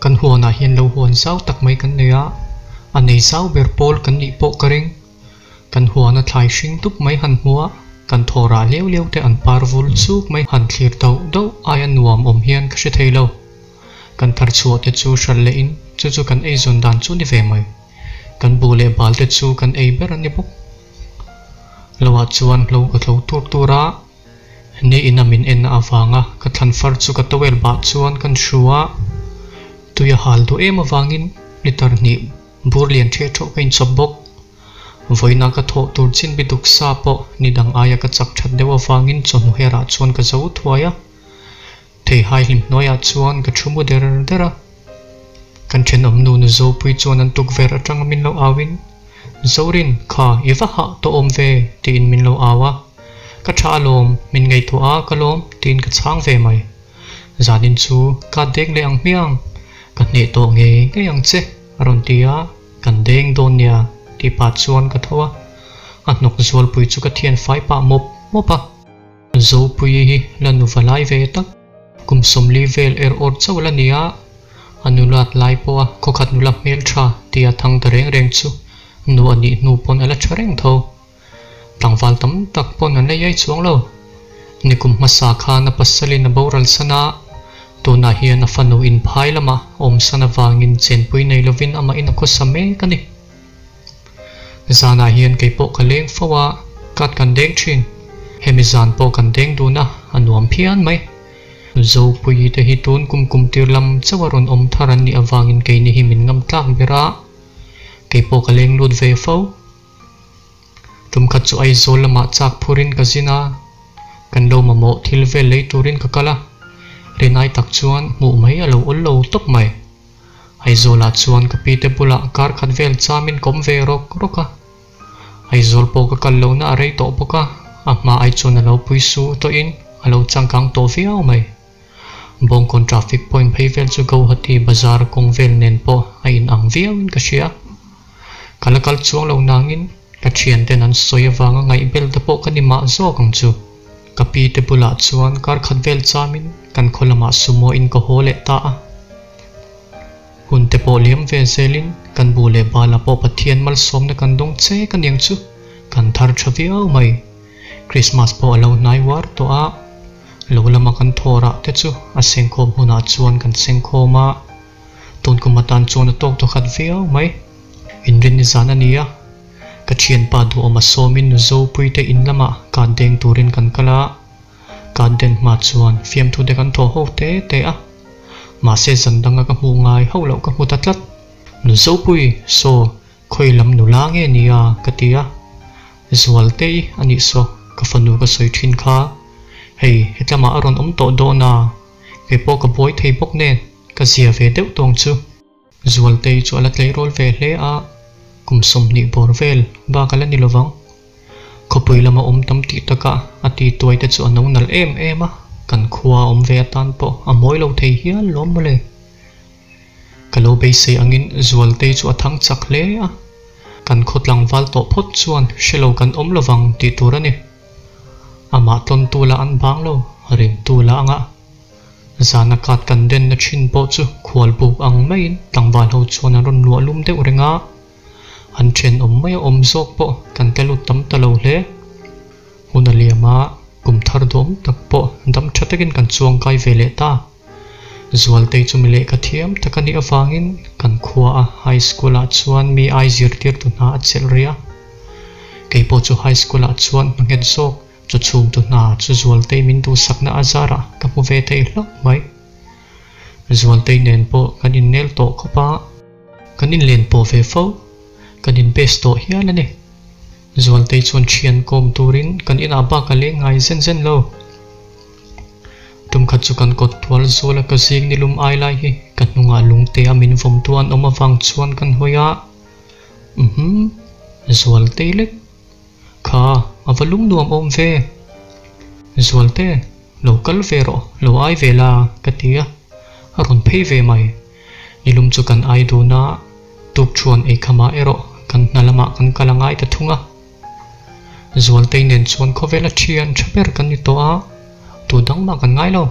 Kan huanah hian lo huan zau tak mai kan nei a, a nei zau ber pawl kan nih pawh ka ring. Kan huana thlai hring dup mai han hmu a, kan thaw rah leu leu te an par vul chuk mai han thlir dauh dauh aia nuam awm hian ka hre thei lo. Kan thar chhuah te chu hralh leh in chu chu kan eizawn dan chu ni ve mai. Kan buh leh bal te chu kan ei ber a ni bawk. Lo ah chuan hlo ka tlo tur tur a, ni ina min en avanga ka thlan far chu ka towel bah chuan kan hru a, tui a hal duh em avangin litre hnih bur lian ṭheh ṭhawh ka inchawp bawk. Vawiina ka thawh tur chin bi duk sa pawh ni dang aia ka chak ṭhat deuh avangin chawhnu herah chuan ka zo thuai a. Theihai hlim hnuaiah chuan ka thu mu der der a. Kan thenawm nu nu Zopui chuan an tukverh atanga min lo auin, Zorin, kha i va hah tawh awm ve, tiin min lo au a. Ka tha alawm, min ngaihtuah a ka lawm, tiin ka chhang ve mai. Zanin chu ka deng leh ang hmiang, ka hneh tawh ngei ngei ang che, a rawn ti a, kan deng dawn nia, tih pah chuan ka tho a. A hnawk zualpui chu ka thian fai pah mawp mawp a. Zopuii hi la nuva lai ve tak, kum 40 vel er awr chauh la ni a, a nulat lai pawha khawkhat nula hmel tha tia thang ta reng reng chu nu a nih hnu pawn a la tha reng tho. Tlangval tam tak pawn an la iai chuang lo. Nikum hmasa khan a pasalin a boral san a, tunah hian a fanu inphai lamah awmsan avangin chenpui nei lovin amahin a khawsa mek a ni. Zanah hian kei pawh ka leng fo a, kat kan deng thin. Hemi zan pawh kan deng dun a, a nuam phian mai. Zopuii te hi tun kum kum tir lam chauh a rawn awm thar an nih avangin keini hi min ngam tlak ber a, kei pawh ka leng lut ve fo. Tumkhat chu Aizawl lamah chak phurin ka zin a, kan lo mamawh thil vel lei turin ka kal a, rinai tak chuan hmuh mai a lo awl lo tawp mai. Aizawlah chuan ka pite bulah kar khat vel chamin ka awm ve rawk rawk a. Aizawl pawh ka kal lohna a rei tawh bawk a, a hma ai chuan a lo pui su tawhin a lo changkang tawh viau mai. Bawngkawn traffic point phei vel chu Guwahati bazar kawng vel nen pawh a inang viauin ka hria. Ka la kal chuang lo nangin ka thianten an sawi avanga ngaihbel te pawh ka ni mah zawk ang chu. Ka pi te bulah chuan kar khat vel chamin kan khaw lamah sumo in ka haw leh ta a. Hun te pawh liam ve zelin kan bu leh bala pawh Pathian malsawmna kan dawng che ka niang chu kan thar tha viau mai. Krismas pawh a lo hnai uar tawh a, lo lama kan thaw rah te chu a sengkhawm hunah chuan kan sengkhawm a, tun kum atan chuan a tawk tawkhat viau mai. Inrinni zan a ni a, ka thianpa duhawm a sawmin nu Zopuite in lamah kat deng turin kan kal a, Ka den hma chuan fiamthu te kan thaw ho te te a, mahse zan danga ka hmuh ngai hauh loh ka hmu ta tlat. Nu Zopui, saw, khawi lam nula nge ni a? ka ti a. Zualtei a nih saw, ka fanu ka sawi thin kha. Hei, hetlamah a rawn awm tawh dawn a, kei pawh ka buai thei bawk nen, ka zia ve deuh tawng chu. Zualtei chu a la tleirawl ve hle a, kum 20 bawr vel bak a la ni lovang. Khawpui lama awm tam tih takah a ti tuai te chu a no nalh em em a, kan khua a awm ve atan pawh a mawi lo thei hial lawm mawle. Ka lo beisei angin Zualtei chu a thang chak hle a, kan khaw tlangval tawh phawt chuan hre lo kan awm lovang tih tur a ni. Amah tlawntu lah an bang lo, rimtu lah a ngah. Zana kat kan denna thin pawh chu khual buk ang maiin tlangval ho chuan an rawn luah lum deuh reng a, an thenawm mai a awm zawk pawh kan tel ut tam ta lo hle. Hun a liam a, kum thar duam tak pawh dam tha takin kan chuang kai ve leh ta. Zualtei chu mi lehkha thiam tak a nih avangin kan khua a high school ah chuan mi ai zirtirtu hna a chelh rih a. Kei pawh chu high school ah chuan hna nghet zawk Chu chhungtu hna chu Zualtei min duhsakna a zarah ka hmu ve thei hlauh mai. Zualtei nen pawh kan innel tawh khawp a, kan inlen pawh ve fo, kan inbest tawh hial a ni. Zualtei chuan thian kawm turin kan inah bak a leng ngai zen zen lo. Tumkhat chu kan kawt tual zuala ka zing nilum ai lai hi ka hnungah lungte a min vawmtu an awm avang chuan kan hawi a, Uhmm, Zualtei lek. Kha, a va lung nuam awm ve. Zualte, lo kal ve rawh, lo ai ve la, ka ti a. A rawn phei ve mai. Nilum chu kan ai dun a, tukṭhuan eikhamah erawh kan hna lamah kan kal a ngai ta thung a. Zualtei nen chuan khawvela ṭhian ṭha ber kan ni tawh a, tu dang mah kan ngai lo.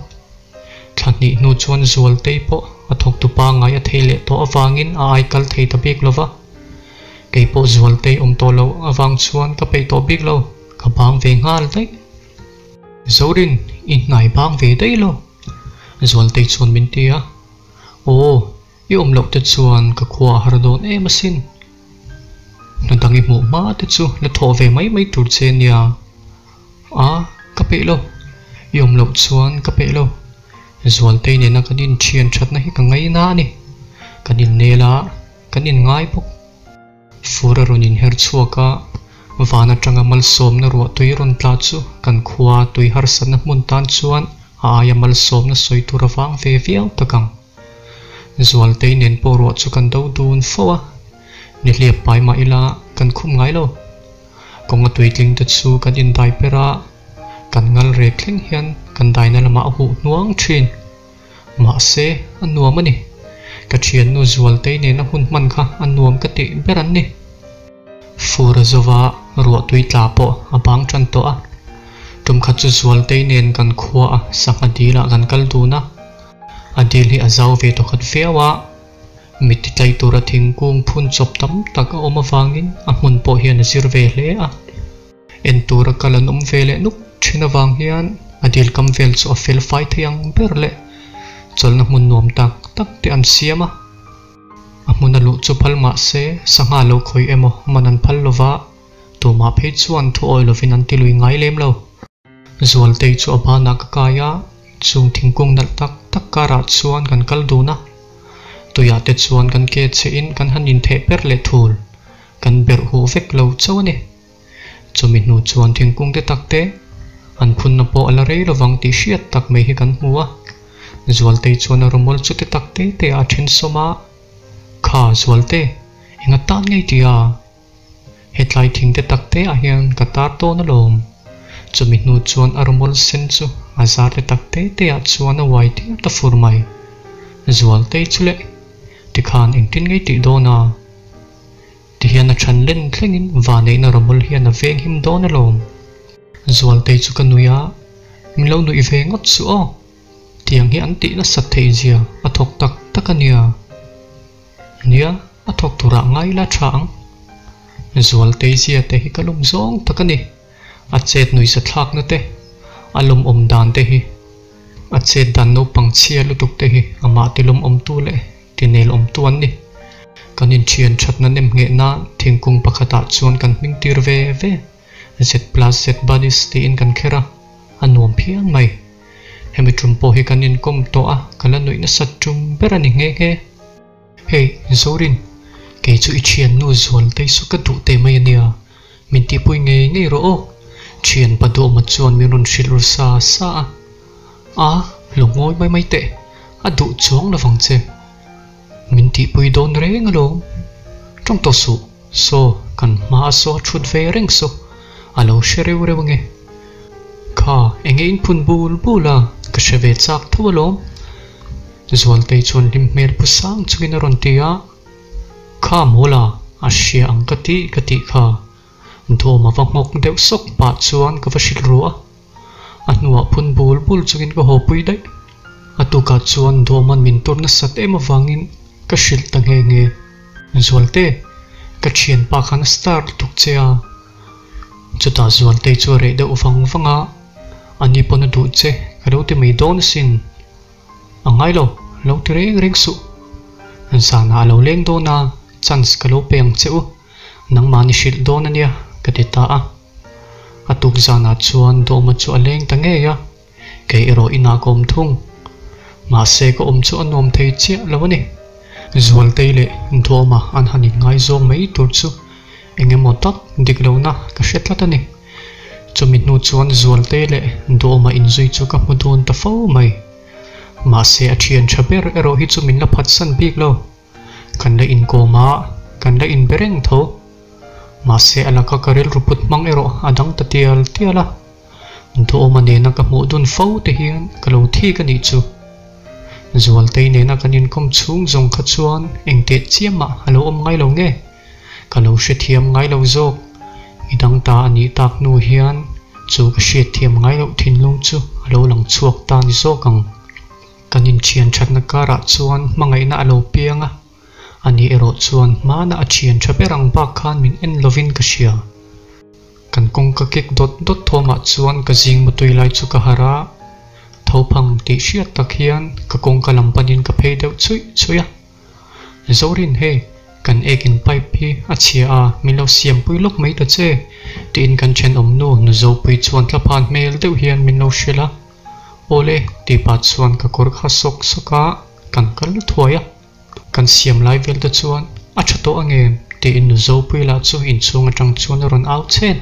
Thla hnih hnu chuan Zualtei pawh. a thawktu pangngai a thei leh tawh avangin a ai kal thei ta bik lo va. Kei pawh Zualtei awm tawh loh avang chuan ka peih tawh bik lo, ka bang ve nghal daih. Zorin, i hnai bang ve daih lo? Zualtei chuan min ti a. Aw, i awm loh te chuan ka khua a har dawn em asin. Hna dang i hmuh hma te chu la thawh ve mai mai tur che nia. A, ka peih lo. I awm loh chuan ka peih lo. Zualtei nena kan inthian thatna hi ka ngaina a ni. Kan innel a, kan inngai bawk. Fur a rawn inher chhuak a, van atanga malsawmna ruah tui rawn tla chu kan khua tui harsatna hmun tan chuan a aia malsawmna sawi tur a vang ve viau tak ang. Zualtei nen pawh ruah chu kan do dun fo a, nihliap pai mah ila kan khum ngai lo. Kawnga tuitling te chu kan indai per a, kan ngal rek thleng hian kan daina lamah a huh hnuang thin. Mahse, a nuam a ni. Ka thiannu Zualtei nena hun hman kha a nuam ka tih ber an ni. Fur a zova ruah tui tla pawh a bang tan tawh a. Tum khat chu Zualtei nen kan khua a sangha dil ah kan kal dun a. A dil hi a zau ve tawkhat viau a. Mi ti tlai tura thingkung phun chawp tam tak a awm avangin a hmun pawh hian a zir ve hle a. En tura kal an awm ve leh nuk thin avang hian a dil kam vel chu a fel fai thei ang ber leh chawlhna hmun nuam tak tak te an siam a. A hmun a luh chu phal mah se sangha lo khawih emaw man an phal lova, tumah phei chuan thu awi lovin an ti lui ngai lem lo. Zualtei chu a banah ka kai a, chung thingkung nalh tak tak karah chuan kan kal dun a. Tuiah te chuan kan ke chhe in kan han intheh per leh thul, kan berh huh vek lo chauh a ni. Chumi hnu chuan thingkung te tak te an phunna pawh a la rei lovang tih hriat tak mai hi kan hmu a. Zualtei chuan a rawmawl chu te tak te te ah a then sawm a, Kha Zualte, enga tan ngei tih a? Hetlai thing te tak te ah hian ka tar dawn alawm. Chumi hnu chuan a rawmawl sen chu a zar te tak te te ah chuan a uai diar ta fur mai. Zualtei chu leh, Tikhan engtin ngei tih dawn a? Tihian a than len thlengin vaneihna rawmawl hian a veng him dawn alawm. Zualtei chu ka nui a, min lo nuih ve ngawt suh aw. Tiang hi an tih nasat theih zia a thawk tak tak a nia. Nia, a thawk turah ngai la tha ang. Zualtei zia te hi ka lawm zawng tak a ni. A chet nuihza thlakna te, a lawmawm dan te hi, a chet dan naupang chhia lutuk te hi amah ti lawmawmtu leh ti nel awmtu an ni. Kan inthian thatna nem ngheh nan thingkung pakhatah chuan kan hming tir ve ve. Z plus Z buddies tiin kan kher a, a nuam phian mai. Hemi tum pawh hi kan inkawm tawh a, ka la nuih nasat tum ber a ni nghe nghe. Hey, Zorin, kei chu i thiannu Zualtei chu ka duh teh mai a nia, min tihpui ngei ngei rawh aw, thianpa duhawma chuan min rawn hrilh ru sa sa a. A, lo ngawi mai mai teh, a duh chuang lovang che. Min tihpui dawn reng alawm. Tawng tawh suh, saw kan hma a saw a thut ve reng saw, a lo hre reuh reuh ange. Kha, enge in phun bul bul a, ka hre ve chak tho alawm. Zualtei chuan hlim hmel pu sang chungin a rawn ti a, Kha mawla, a hria ang ka tih ka tih kha. Dawm a va nghawk deuh sawk pah chuan ka va hrilh ru a. A hnuah phun bul bul chungin ka haw pui daih. A tukah chuan Dawman min tur nasat em avangin ka hrilh ta nghe nghe. Zualte, ka thianpa khan a star lutuk che a. Chutah Zualtei chu a reh deuh vang vang a, Ani pawn a duh che, ka lo ti mai dawn asin. A ngai lo, lo ti reng reng suh. Zanah a lo leng dawn a, chance ka lo pe ang che u. Nangmahni hrilh dawn a nia, ka ti ta a. A tuk zanah chuan Dawma chu a leng ta ngei a, kei erawh inah ka awm thung. Mahse ka awm chu a nuam thei chiah lo a ni. Zualtei leh Dawma an han inngaizawng mai tur chu eng emaw tak dik lohna ka hre tlat a ni. Chumi hnu chuan Zualtei leh Dawma inzui chu ka hmu dun ta fo mai. Mahse a thian tha ber erawh hi chu min la phatsan bik lo. Kan la inkawm a, kan la inbe reng tho. Mahse a laka ka rilru put hmang erawh a dang ta tial tial a. Duhawma nena ka hmuh dun fo te hian ka lo thik a nih chu. Zualtei nena kan inkawm chhung zawng kha chuan engteh chiam mah a lo awm ngai lo nge? Ka lo hrethiam ngai lo zawk. Midang ta a nih tak hnu hian chu ka hriatthiam ngai loh thinlung chu a lo lang chhuak ta ni zawk ang. Kan inthian thatna karah chuan hmangaihna a lo piang a, ani erawh chuan hmana a thian tha ber ang bak khan min en lovin ka hria. Kan kawngka kik dawt dawt thawmah chuan ka zing mutui lai chu ka harh a, tho phang tih hriat tak hian ka kawngka lam panin ka phei deuh chhuih chhuih a. Zorin hei, kan ek in pipe hi a chhia a, min lo siampui lawk mai ta che, tiin kan thenawm nu Nuzopui chuan thlaphan hmel deuh hian min lo hrilh a. Awle, tih pah chuan ka kawr kha sawk sawk a, kan kal thuai a. Kan siam lai vel te chuan a tha tawh angem? tiin Nuzopui lah chu inchhung atang chuan a rawn au chhen.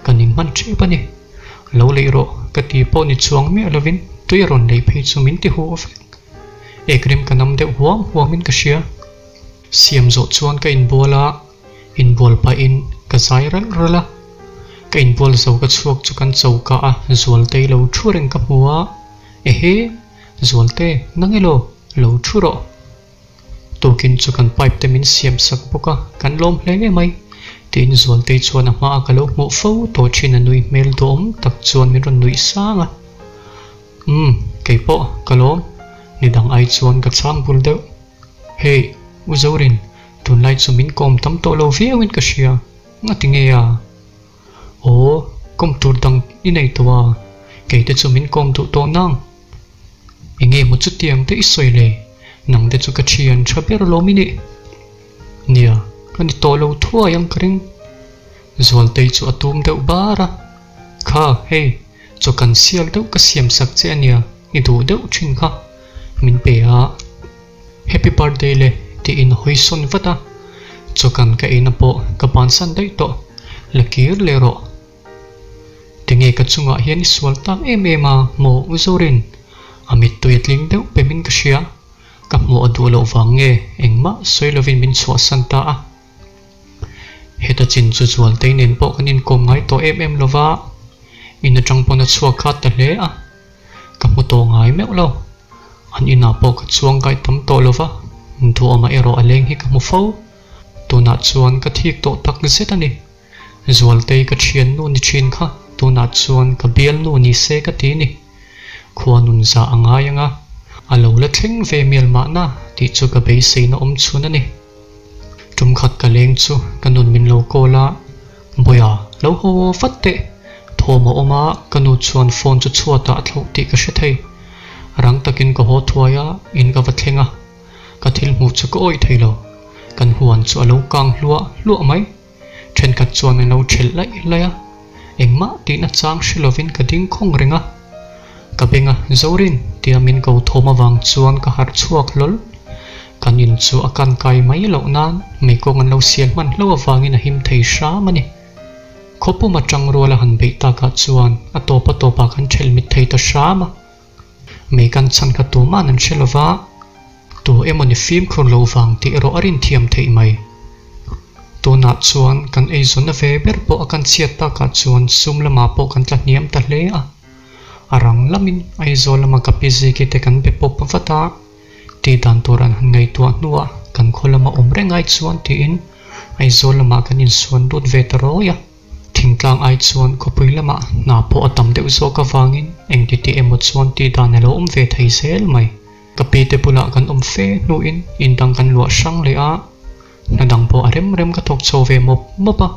Ka ning hman tep a ni. Lo leih rawh, ka ti pawh ni chuang miah lovin tui a rawn leih phei chu min ti huh vek. Ekrim ka nam deuh huam huamin ka hria. Siam zawh chuan ka inbual a, inbual pahin ka zai ralh ralh a. Ka inbual zo ka chhuak chu kan choka a Zualtei lo thu reng ka hmu a, Ehe, Zualte, nang elaw, lo thu rawh. Tukin chu kan pipe te min siam sak bawk a, kan lawm hle mai, tiin Zualtei chuan a hmaa ka lo hmuh fo tawh thin a nui hmel duhawm tak chuan min rawn nuih sang a. Umm, kei pawh ka lawm, nidang ai chuan ka chhang bul deuh. Hey, U Zorin, tunlai chu min kawm tam tawh lo viauin ka hria, ngati nge a? Aw, kawm tur dang i nei tawh a, kei te chu min kawm duh tawh nang. Enge maw chutiang te i sawi le, nang te chu ka thian tha ber lawm i nih. Nia, ka ni tawh lo thuai ang ka ring. Zualtei chu a tum deuh bar a, Kha, hei, Chaw kan sial deuh ka siam sak che ania, i duh deuh thin kha min pe a. Happy birthday le tiin a hawi sawn vat a, chaw kan ka eina pawh ka bansan daih tawh, la kir leh rawh. Tinge ka chungah hian i sual tak em em a maw U Zorin? A mittui a tling deuh pemin ka hria, ka hmuh a duh loh vang nge engmah sawi lovin min chhuahsan ta a. Heta chin chu Zualtei nen pawh kan inkawm ngai tawh em em lova, in atang pawn a chhuak khat ta hle a, ka hmu tawh ngai meuh lo. An inah pawh ka chuang kai tam tawh lova, duhawma erawh a leng hi ka hmu fo. Tunah chuan ka thik tawh tak zet a ni. Zualtei ka thiannu ni thin kha tunah chuan ka bialnu ni se ka ti ni. Khua nun zah a ngai ang a, a lo la thleng ve mial mahna tih chu ka beiseina awm chhun a ni. Tum khat ka leng chu ka nun min lo call a, Bawiha, lo haw aw vat teh. Thawm a awm a, ka nu chuan phone chu chhuatah a thlauh tih ka hre thei. Rang takin ka haw thuai a, in ka va thleng a. Ka thil hmuh chu ka awih thei lo. Kan huan chu a lo kang hluah hluah mai. Thenkhat chuan an lo thelh laih laih a, engmah tihna chang hre lovin ka ding khawng reng a. Ka beng a, Zorin, tia min ko thawm avang chuan ka harh chhuak hlawl. Kan in chu a kan kai mai loh nan meikawng an lo sial hman hlauh avangin a him thei hram a ni. Khawpum atang rual a han beih takah chuan a tawp a tawpah kan thelh mit thei ta hram a. Mei kan chhan kha tuman an hre lova, tu emawni fimkhur loh vang tih erawh a rinthiam theih mai. Tunah chuan kan eizawnna ve ber pawh a kan chhiat takah chuan sum lamah pawh kan tla hniam ta hle a. A rang lamin Aizawl lama ka pi Ziki te kan be pawp vat a, tih dan tur an han ngaihtuah hnuah kan khaw lama awm reng ai chuan tiin Aizawl lamah kan insuan lut ve ta rawi a. Thingtlang ai chuan khawpui lamah hna pawh a tam deuh zawk avangin engti tih emaw chuan tih dan a lo awm ve thei zel mai. Ka pi te bulah kan awm fe hnuin in dang kan luah hrang leh a, hna dang pawh a rem rem ka thawk chho ve mawp mawp a.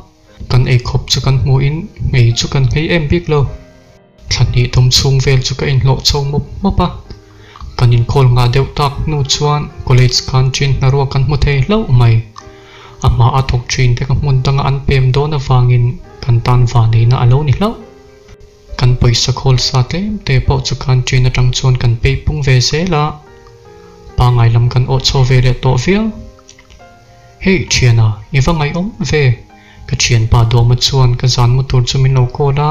Kan eikhawp chu kan hmuhin nghei chu kan nghei em bik lo. Thla hnih thum chhung vel chu ka inhlawh chho mawp mawp a, kan inkhawl nghah deuh tak hnu chuan college khan chin hnaruak kan hmu thei hlauh mai. A hma a thawk thin te ka hmun danga an pem dawn avangin kan tan vaneina a lo ni hlauh. Kan pawisa khawl sa tlem te pawh chu khan chin atang chuan kan peih pung ve zel a, pangai lam kan awh chho ve leh tawh viau. Hei thiana, i va ngaihawm ve, ka thianpa Duama chuan ka zan mu tur chu min lo call a,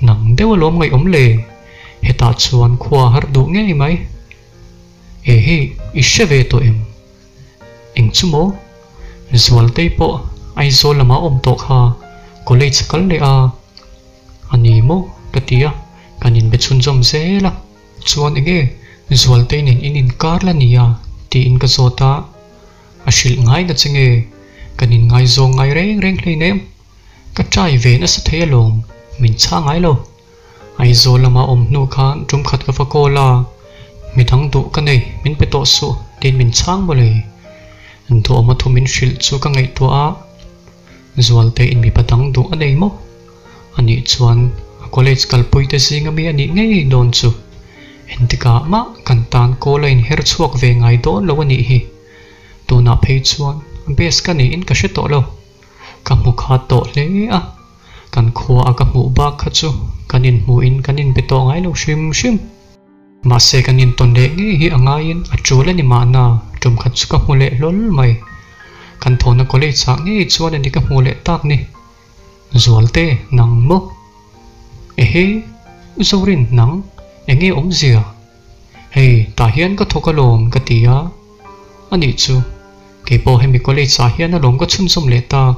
Nang deuh alawm ngaihawm le, hetah chuan khua harh duh ngei mai. E hei, i hre ve tawh em? Eng chu maw? Zualtei pawh Aizawl lamah awm tawh kha, college kal leh a. A ni maw? ka ti a, kan inbe chhunzawm zel a. Chuan enge Zualtei nen in inkar la nia? tiin ka zawt a, a hrilh ngai na che nge? Kan inngaizawng ngai reng reng hleinem. Ka try ve nasa thei alawm, min chhang ngai lo. Aizawl lama awm hnu khan tum khat ka va call a, Midang duh ka nei, min pe tawh suh, tiin min chhang mawle. Duhawma thu min hrilh chu ka ngaihtuah a, Zualteiin mipa dang duh a nei maw? Anih chuan a college kalpui te zinga mi anih ngei dawn chu. Entikah mah kan tan kawl a inher chhuak ve ngai dawn lo anih hi. Tunah phei chuan a best ka niin ka hre tawh lo. Ka hmu khat tawh hle a, kan khua a ka hmuh bak kha chu kan inhmuhin kan inbe tawh ngai lo hrim hrim. Mahse kan intawn leh ngei hi a ngaiin a tul a ni mahna tum khat chu ka hmu leh hlawl mai. Kan thawhna college ah ngei chuan a ni ka hmuh leh tak ni. Zualte, nang maw? Ehe, U Zorin, nang, enge awmzia? Hei, tah hian ka thawk alawm ka ti a. Anih chu, keipawh hemi college ah hian alawm ka chhunzawm leh tak.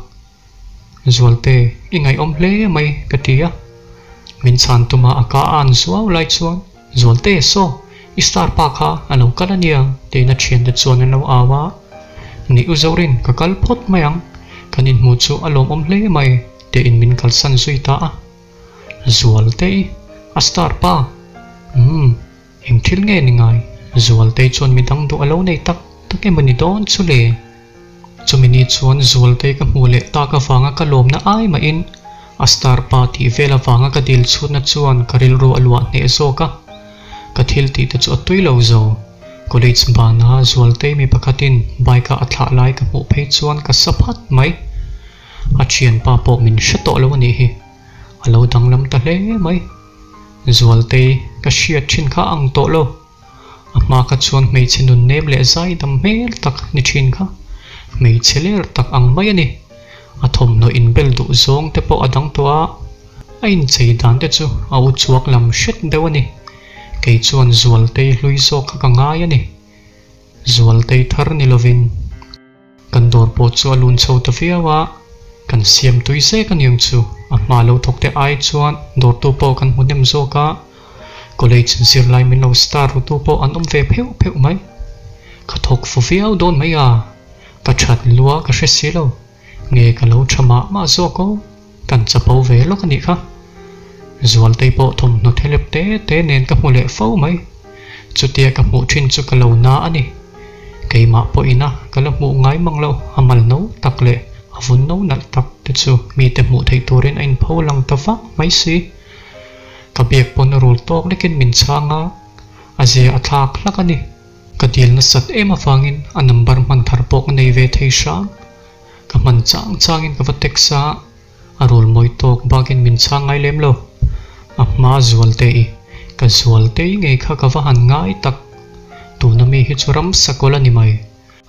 Zualte, i ngaihawm hle mai ka ti a. Min chhan tuma a ka a an zuau lai chuan, Zualte, saw, i star pa kha a lo kal a nia tiin a thiante chuan an lo au a. Ni U Zorin, ka kal phawt mai ang, kan inhmuh chu a lawmawm hle mai tiin min kalsan zui ta a. Zualte i, a star pa? Umm, eng thil nge ni ngai? Zualtei chuan midang duh a lo nei tak tak emaw ni dawn chu le? Chumi ni chuan Zualtei ka hmuh leh tak avanga ka lawmna ai mahin a star pa tih vel avanga ka dil chhutna chuan ka rilru a luah hneh zawk a. Ka thil tih te chu a tui lo zo. College bana Zualtei mi pakhatin bike-a a thlah lai ka hmuh phei chuan ka sa phat mai. A thianpa pawh min hre tawh lo a nih hi. A lo danglam ta hle mai. Zualtei ka hriat thin kha a ang tawh lo. A hma kha chuan hmeichhe nun nem leh zai dam hmel tak ni thin kha hmeichhe ler tak ang mai a ni. A thawmhnaw inbel duh zawng te pawh a dang tawh a, a inchei dan te chu a u chhuak lam hret deuh a ni. Kei chuan Zualtei hlui zawk kha ka ngai a ni. Zualtei thar ni lovin. Kan dawr pawh chu a lun chho ta viau a, kan siam tui zek a niang chu. A hma lo thawk te ai chuan dawrtu pawh kan hmu hnem zawk a, college zirlai min lo star rutu pawh an awm ve pheuh pheuh mai. Ka thawk fu viau dawn mai a, ka that lua ka hre si lo, nge ka lo tha mah mah zawk aw, kan chapo ve lawk a nih kha. Zualtei pawh thawmhnaw thelep te te nen ka hmu leh fo mai. Chutia ka hmuh thin chu ka lo na a ni. Keimah pawhina ka la hmuh ngai mang lo, a mal no tak leh a vun no nalh tak te chu mite hmuh theih turin a inpho lang ta vak mai si. Ka biak pawn a rul tawk lekin min chhang a, a zia a thlak hlak a ni. Ka dil nasat em avangin a number hman thar pawh ka nei ve thei hram. Ka hman chang changin ka va text a. A rul mawi tawk bakin min chhang ngai lem lo. A hma Zualtei, ka Zualtei ngei kha ka va han ngai tak. Tuna mi hi chu ram sakawl a ni mai.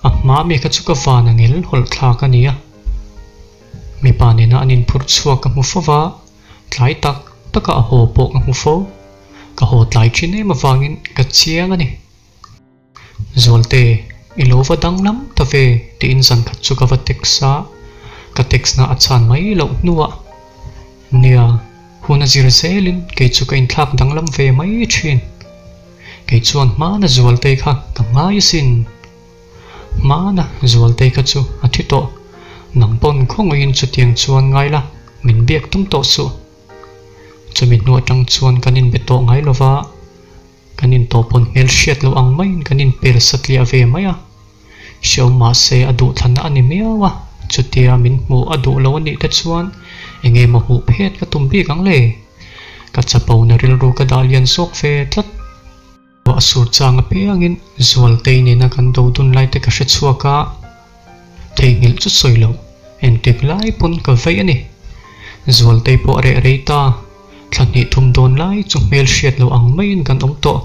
A hma mi kha chu ka van a ngel hawlh thlak a nia. Mipa nena an inphurh chhuak ka hmu fo va, tlai tak taka a haw pawh ka hmu fo. Ka haw tlai thin em avangin ka chiang a ni. Zualte, i lo va danglam ta ve tiin zan khat chu ka va text a, ka text na a chhan mai loh hnuah, Nia, hun a zir zelin kei chu ka inthlak danglam ve mai thin. Kei chuan hmana Zualtei kha ka ngai asin. Hmana Zualtei kha chu a thi tawh, nang pawn khawngawiin chutiang chuan ngai la, min biak tum tawh suh. Chumi hnu atang chuan kan inbe tawh ngai lova. Kan intawhpawn hmel hriat loh ang maiin kan inpel satliah ve mai a. Hriau mahse a duhthlanna a ni miau a, chutia min hmuh a duh lo a nih te chuan enge maw hmuh phet ka tum bik ang le? Ka chapona rilru ka dah lian zawk ve tlat. A sur chang apiangin Zualtei nena kan do dun lai te ka hre chhuak a. Theihnghilh chu sawi loh, engtik lai pawn ka vei a ni. Zualtei pawh a reh rei ta, thla hnih thum dawn lai chu hmel hriat loh ang maiin kan awm tawh.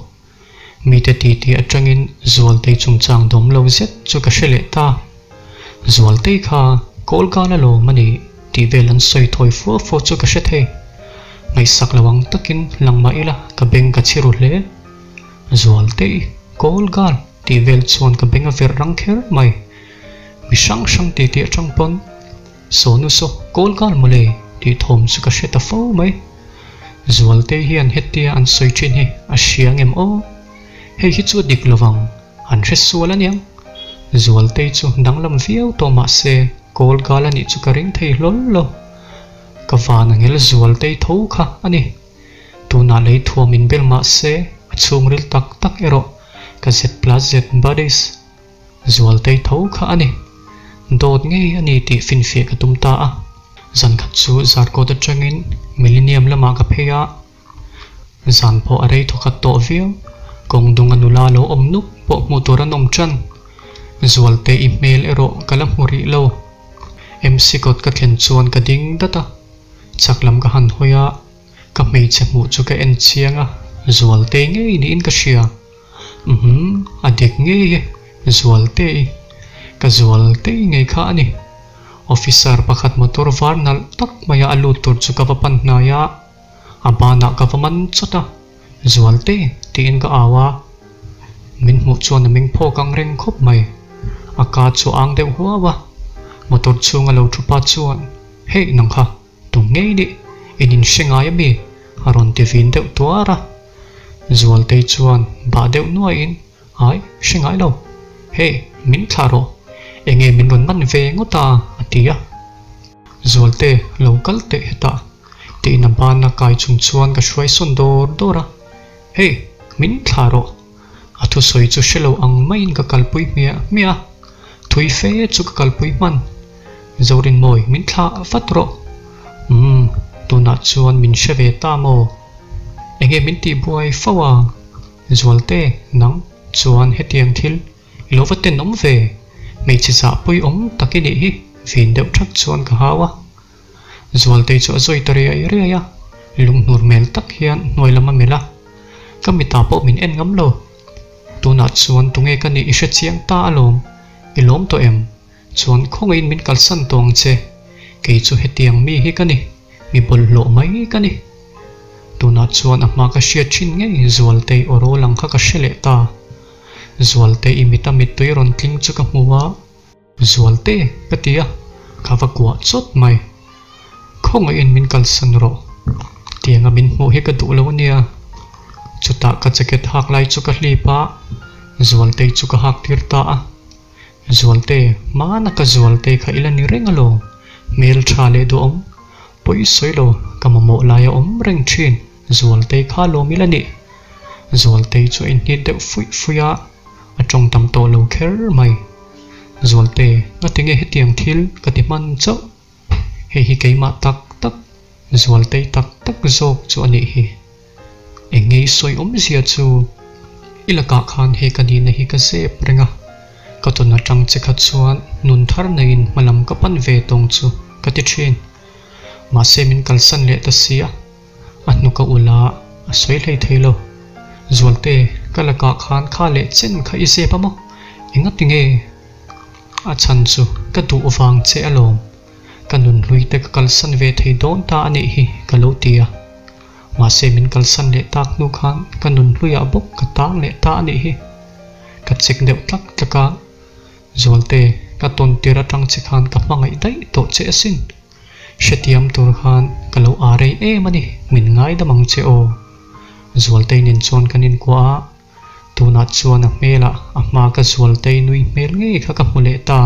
Mite titi atangin Zualtei chungchang dawm lo zet chu ka hre leh ta. Zualtei kha kawl gan alawm a ni tih vel an sawi thawi fua fua chu ka hre thei. Ngaihsak lo ang takin lang mah ila ka beng ka chhi ru hle. Zualtei, kawl gan! Tih vel chuan ka beng a verh rang kher mai. Mi hrang hrang ti tih atang pawn, Sawnu saw kawl kal mawle tih thawm chu ka hre ta fo mai. Zualtei hian hetia an sawi thin hi a hria ngem aw? Hei hi chu a dik lovang, an hre sual aniang. Zualtei chu danglam viau tawh mah se kawl kal anih chu ka ring thei hlawl lo. Ka van a ngel Zualtei tho kha a ni. Tunah lei thuam in bel mah se a chhungril tak tak erawh. Ka Z plus Z buddies Zualtei tho kha a ni. Dawt ngei a ni tih finfiah ka tum ta a. Zan khat chu Zarkawt atangin Millennium lamah ka phei a. Zan pawh a rei thawkhat tawh viau. Kawng dunga nula lo awm nuk pawh hmuh tur an awm tan. Zualtei i hmel erawh ka la hmu rih lo. MC kawt ka thlen chuan ka ding dat a. Chak lam ka han hawi a. Ka hmeichhe hmuh chu ka en chiang a, Zualtei ngei niin ka hria. Uhmm, a dik ngei e, Zualtei. Ka Zualtei ngei kha a ni. Officer pakhat motor var nalh tak maia a lut tur chu ka va pan hnai a, a banah ka va man chawt a, Zualtei tiin ka au a. Min hmuh chuan a meng phawk ang reng khawp mai. A ka chu a ang deuh huau a, motor chhunga lo thu pa chuan, Hei nang kha. Tu ngei nih in in hre ngai ami? a rawn ti vin deuh tuar a. Zualtei chuan bah deuh nuaiin, Ai, hre ngai lo. Hei, min thlah rawh. Enge min rawn man ve ngawt a? a ti a. Zualte, lo kal teh hetah, tiin a bana kai chung chuan ka hruai sawn dawr dawr a. Hei, min thlah rawh. A thusawi chu hre lo ang maiin ka kalpui hmiah hmiah a. Thui fe chu ka kalpui hman. Zorinmawi, min thlah vat rawh. Umm, tunah chuan min hre ve ta maw? Enge min tihbuai fo a? Zualte, nang chuan hetiang thil i lo va tenawm ve. Hmeichhe zahpui awm tak i nih hi, vin deuh thak chuan ka hau a. Zualtei chu a zawi ta riai riai a, lunghnur hmel tak hian hnuai lam a melh a. Ka mitah pawh min en ngam lo. Tunah chuan tunge ka nih i hre chiang ta alawm, i lawm tawh em? Chuan khawngaihin min kalsan tawh ang che, kei chu hetiang mi hi ka ni, mi bawlhhlawh mai ka ni. Tunah chuan a hma ka hriat thin ngei Zualtei aw rawl ang kha ka hre leh ta. Zualtei i mita mittui rawn tling chu ka hmu a. Zualte ka ti a, ka va kuah chawt mai. Khawngaihin min kalsan rawh. Tianga min hmuh hi ka duh lo ania. Chutah ka jacket hak lai chu ka hlip a, Zualtei chu ka hak tir ta a. Zualte, hmana ka Zualtei kha ila ni reng alaw? Hmel tha leh duhawm. Pawi sawi lo, ka mamawh lai a awm reng thin, Zualtei kha lawm ila nih. Zualtei chu a inhnit deuh fuih fuih a, a tawng tam tawh lo kher mai. Zualte, ngatinge hetiang thil ka ti hman chauh? Hei hi keimah tak tak, Zualtei tak tak zawk chu a nih hi. Eng ngei sawi awmzia chu i lakah khan he ka nihna hi ka zep reng a, ka tawn atang che kha chuan nun thar neiin hmalam ka pan ve tawng chu ka ti thin. Mahse min kalsan leh ta si a, a hnuk a ulh a, a sawi hlei thei lo. Zualte, ka lakah khan kha leh chen kha i zep a maw? Engati nge? A chhan chu ka duh vang che alawm. Ka nunhlui te ka kalsan ve thei dawn ta a nih hi ka lo ti a. Mahse min kalsan leh tak hnu khan ka nunhluiah bawk ka tang leh ta a nih hi. Ka check deuh tlak tlak a, Zualte, ka tawn tir atang che khan ka hmangaih daih tawh che asin. Hrethiam tur khan ka lo â rei em a ni, min ngaidam ang che aw. Zualtei nen chuan kan inkuah a, tunah chuan a hmelah a hma ka Zualtei nui hmel ngei kha ka hmu leh ta.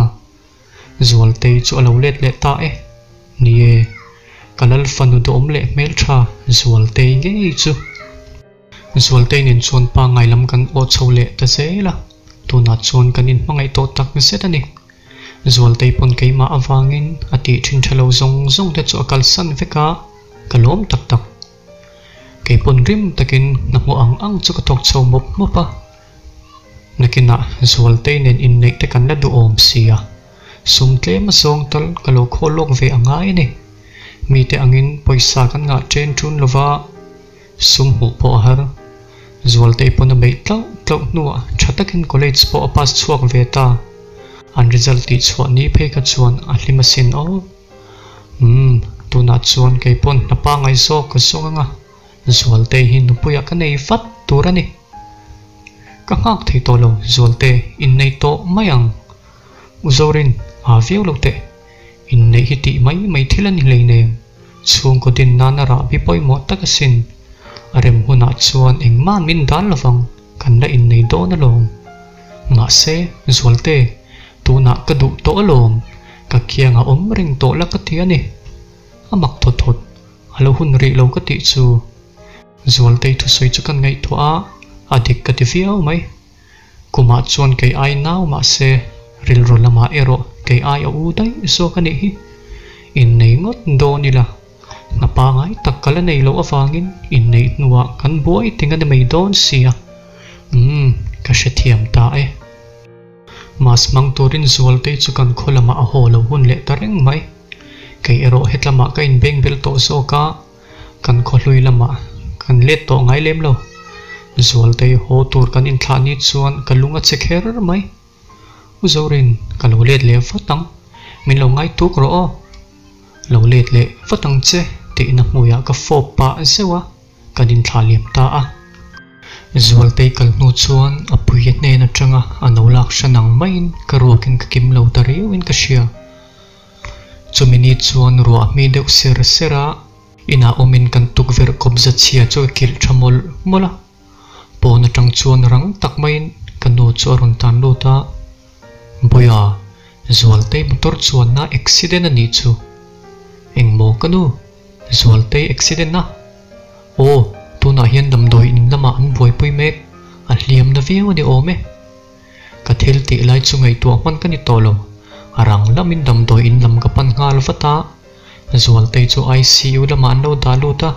Zualtei chu a lo let leh ta e. Ni e, ka lal fanu duhawm leh hmeltha Zualtei ngei chu. Zualtei nen chuan pangngai lam kan aw chho leh ta zel a, tunah chuan kan inhmangaih tawh tak zet a ni. Zualtei pawn keimah avangin a tih thin tha lo zawng zawng te chu a kalsan vek a, ka lawm tak tak. Kei pawn rim takin hna hmuh ang ang chu ka thawk chho mawp mawp a. Nakinah Zualtei nen inneih te kan la duhawm si a, sum tlem a zawng tal ka lo khawl lawk ve a ngai a ni. Mite angin pawisa kan ngah chen ṭun lova sum hmuh pawh a har. Zualtei pawn a beih tlauh tlauh hnuah ṭha takin college pawh a pass chhuak ve ta. An result tih chhuah ni phei kha chuan a hlim asin aw. Umm, tunah chuan kei pawn hna pangngai zawk ka zawng anga Zualtei hi nupuiah ka nei vat tur a ni. Ka nghak thei tawh lo, Zualte, innei tawh mai ang. U Zorin, aa viau lo teh. Inneih hi tih mai mai thil a ni hleinem. Chhungkaw din nana rahbi pawimawh tak asin. A rem hunah chuan engmah min dan lovang, kan la innei dawn alawm. Mahse, Zualte, tunah ka duh tawh alawm. Ka kiangah awm reng tawh la ka ti a ni. A mak thawt thawt, a lo hun rih lo ka tih chu. Zualtei thusawi chu kan ngaihtuah a, a dik ka ti viau mai. Kumah chuan kei ai nau mahse rilru lamah erawh kei ai a u daih zawk a nih hi. Innei ngawt dawn ila, hna pangai tak ka la nei loh avangin inneih hnuah kan buai ting a ni mai dawn sia. Umm, ka hrethiam ta e. Mas hmang turin Zualtei chu kan khaw lamah a haw lo hun leh ta reng mai. Kei erawh hetlamah ka inbeng bel tawh zawk a, kan khaw hlui lamah kan let tawh ngai lem lo. Zualtei haw tur kan inthlah ni chuan ka lung a che kher mai. U Zorin, ka lo let leh vat ang, min lo ngai tuk rawh aw. Lo let leh vat ang che tihna hmuiah ka fawp pah zeuh a. Kan inthlah liam ta a. Zualtei kal hnu chuan a puia hnen atanga a no lak hran ang maiin ka ruakin ka kim lo ta riauin ka hria. Chumi ni chuan ruah hmi deuh ser ser a, inah awmin kan tukverh kawpza chhia chu ka kilh tha mawlh mawlh a. Pawn atang chuan rang tak maiin ka nu chu a rawn tan lut a, Bawiha, Zualtei motor chuanna accident a nih chu. Engmaw ka nu? Zualtei accident a? Aw, tunah hian damdawi in lamah an buaipui mek, a hliam na viau a ni awm e. Ka thil tih lai chu ngaihtuah hman ka ni tawh lo, a rang lamin damdawi in lam ka pan nghal vat a, Zualtei chu ICU lamah an lo dah lut a,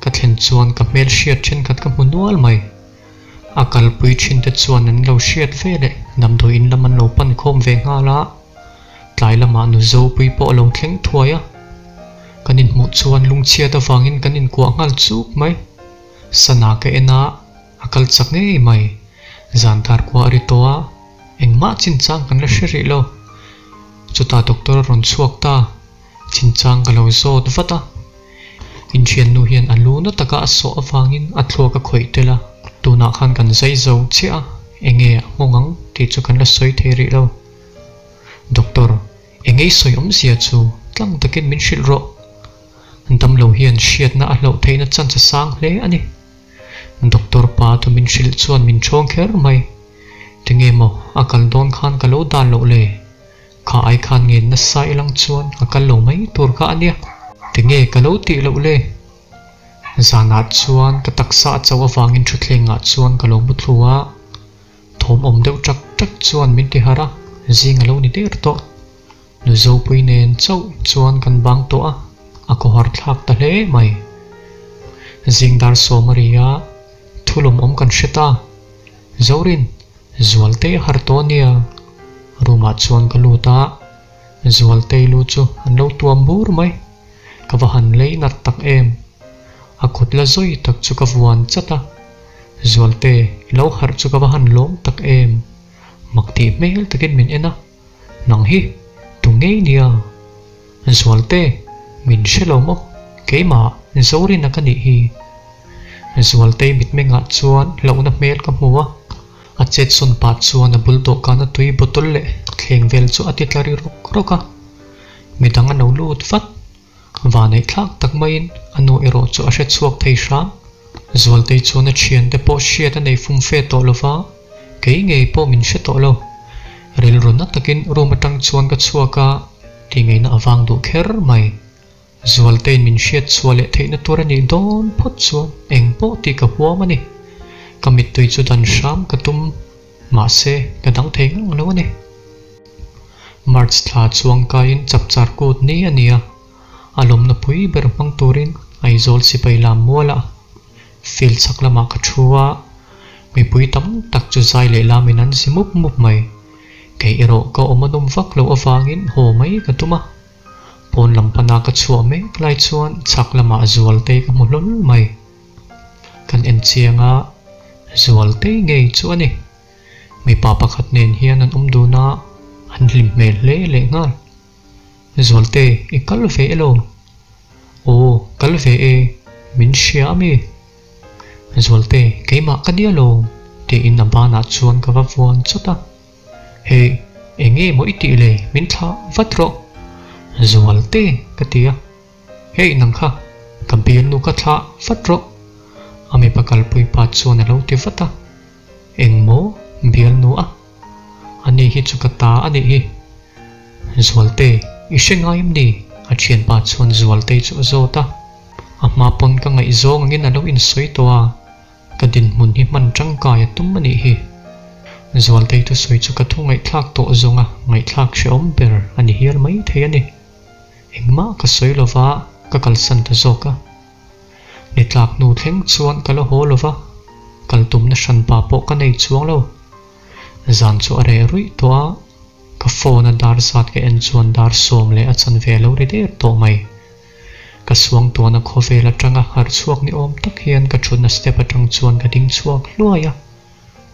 ka thlen chuan ka hmel hriat thenkhat ka hmu nual mai. A kalpui thin te chuan an lo hriat ve leh damdawi in lam an lo pan khawm ve nghal a. Tlai lamah nu Zopui pawh a lo thleng thuai a, kan inhmuh chuan lungchhiat avangin kan inkuah nghal chuk mai. Sana ka en a, a kal chak ngei mai. Zan dar kuah a ri tawh a, engmah chinchang kan la hre rih lo. Chutah doctor a rawn chhuak ta, chinchang ka lo zawt vat a. Inthiannu hian a lu na taka a sawh avangin a thluak a khawih tel a, tunah khan kan zai zo chiah a, enge a nghawng ang tih chu kan la sawi thei rih lo. Doctor, eng ei sawi awmzia chu tlang takin min hrilh rawh. Damlo hian hriatna a hlauh theihna chance a sang hle a ni. Doctor pa thu min hrilh chuan min ṭhawng kher mai. Tinge maw a kal dawn khan ka lo dan loh le? Kha ai khan ngen nasa ilang chuan a kal lo mai tur kha a nia. Tinge ka lo tih loh le? Zanah chuan ka taksa a chauh avangin thutthlengah chuan ka lo muthlu a. Thawm awm deuh ṭak ṭak chuan min ti harh a, zing a lo ni der tawh. Nu Zopui nen chauh chuan kan bang tawh a, a khawhar thlak ta hle mai. Zing dar sawm a ri a, thu lawmawm kan hre ta. Zorin, Zualtei a harh tawh ania. Room ah chuan ka lut a, Zualtei lu chu an lo tuam bur mai. Ka va han lei nat tak em. A kut la zawi tak chu ka vuan chat a. Zualte, i lo harh chu ka va han lawm tak em? Mak tih hmel takin min en a, Nang hi, tu ngei nia? Zualte, min hre lo maw? Keimah, Zorina ka nih hi. Zualtei mitmengah chuan hlauhna hmel ka hmu a, a chetsawn pah chuan a bul dawhkana tui bottle leh thleng vel chu a ti tla ri rawk rawk a. Midang a no lut vat. Vaneih thlak tak maiin a nu erawh chu a hre chhuak thei hram. Zualtei chuan a thiante pawh hriat a nei fum fe tawh lo va, kei ngei pawh min hre tawh lo. Rilru na takin room atang chuan ka chhuak a, ti ngeina a vang duh kher mai. Zualteiin min hriat chhuah leh theihna tur a nih dawn phawt chuan eng pawh tih ka huam a ni. Ka mittui chu dan hram ka tum, mahse ka dang thei ngang lo a ni. March thla chuang kaiin chapchar kut ni a ni a, a lawmna pui ber hmang turin Aizawl sipai lam mualah field chhak lamah ka thu a, mipui tam tak chu zai leh lamin an zi mup mup mai. Kei erawh ka awm a nawm vak loh avangin haw mai ka tum a, pawn lam pana ka chhuah mek lai chuan chhak lamah Zualtei ka hmu hlawl mai. Kan en chiang a, Zualtei ngei chu a ni. Mipa pakhat nen hian an awm dun a, an hlim hmel hle leh nghal. Zualte, i kal ve elo? Aw, kal ve e, min hria a mi? Zualte, keimah ka nia lo, tiin a banah chuan ka va vuan chawt a. Hei, eng nge maw i tih le, min thlah vat rawh. Zualte, ka ti a. Hei nang kha, ka bialnu ka thlah vat rawh, a mipa kalpui pa chuan a lo ti vat a. Engmaw bialnu a? Ani hi chu ka ta a nih hi. Zualte, i hre ngai em ni? A thianpa chuan Zualtei chu a zawt a. A hma pawn ka ngaihzawng angin a lo insawi tawh a, ka dinhmun hi hman tangkai a tum a nih hi. Zualtei thusawi chu ka thu ngaihthlak tawh zawnga ngaihthlak hrehawm ber a ni hial mai thei a ni. Engmah ka sawi lova ka kalsan ta zawk a. Ni tlak hnu thleng chuan ka la haw lova, kal tumna hranpa pawh ka nei chuang lo. Zan chu a reh ruih tawh a, ka phone a dar zat ka en chuan dar 10 a chanve a lo ri der tawh mai. Ka suangtuahna khawvel atanga harh chhuak ni awm tak hian ka thutna step atang chuan ka ding chhuak hluai a,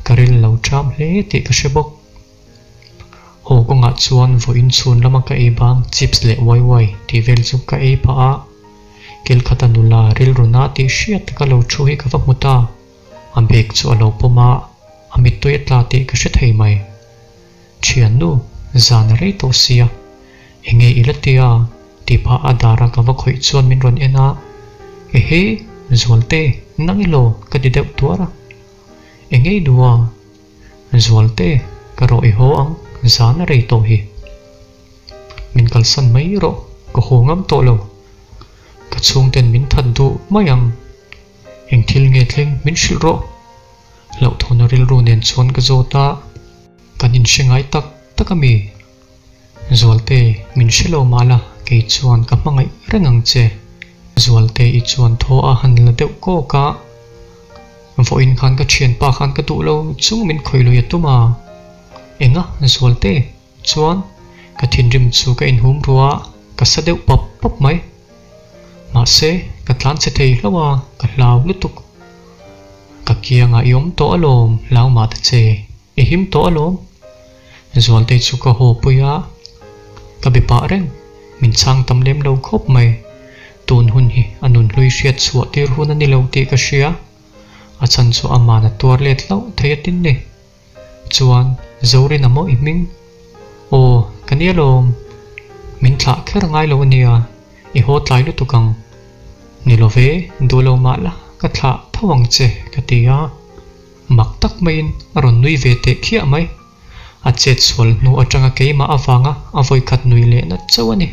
ka ril lo ṭam hle tih ka hre bawk. Haw kawngah chuan vawiin chhun lama ka ei bang chips leh wai wai tih vel chu ka ei pah a, Kilkhata nula rilru na tih hriat taka lo thu hi ka va hmu ta. A bag chu a lo pawm a, a mittui a tla tih ka hre thei mai. Thiannu, zan a rei tawh sia, enge i la tia? tih phah a dara ka va khawih chuan min rawn en a, Ehe, Zualte, nang i law? ka ti deuh tuar a. Enge i duh a? Zualte, ka rawh i haw ang, zan a rei tawh hi. Min kalsan mai rawh, ka haw ngam tawh lo. Ka chhungten min that duh mai ang. Eng thil nge thleng min hrilh rawh. Hlauhthawna rilru nen chuan ka zawt a, kan inhre ngai tak tak a mi? Zualte, min hre lo mah la, kei chuan ka hmangaih reng ang che. Zualte i chuan thaw a han la deuh kawk a, vawiin khan ka thianpa khan ka duh lo chung min khawih lui a tum a. Enga, Zualte? Chuan, ka thinrim chu ka inhum ruah a, ka sa deuh pap pap mai. Mahse, ka tlan che thei hlauh a, ka hlau lutuk. Ka kiangah i awm tawh alawm, hlau mah ta che. I him tawh alawm. Zualtei chu ka haw pui a, ka be pah reng. Min chhang tam lem lo khawp mai. Tun hun hi a nunhlui hriat chhuah tir hun a ni lo tih ka hria. A chhan chu aman a tuar let hlauh thei a tin ni. Chuan Zorina maw i hming? Aw, ka nia lawm. Min thlah kher ngai lo a nia, i haw tlai lutuk ang. Ni lo ve, duh lo mah la, ka thlah tho ang che, ka ti a. Mak tak maiin a rawn nui ve teh khiah mai. A chet sual hnu atanga keimah avanga a vawikhat nui lehna chauh a ni.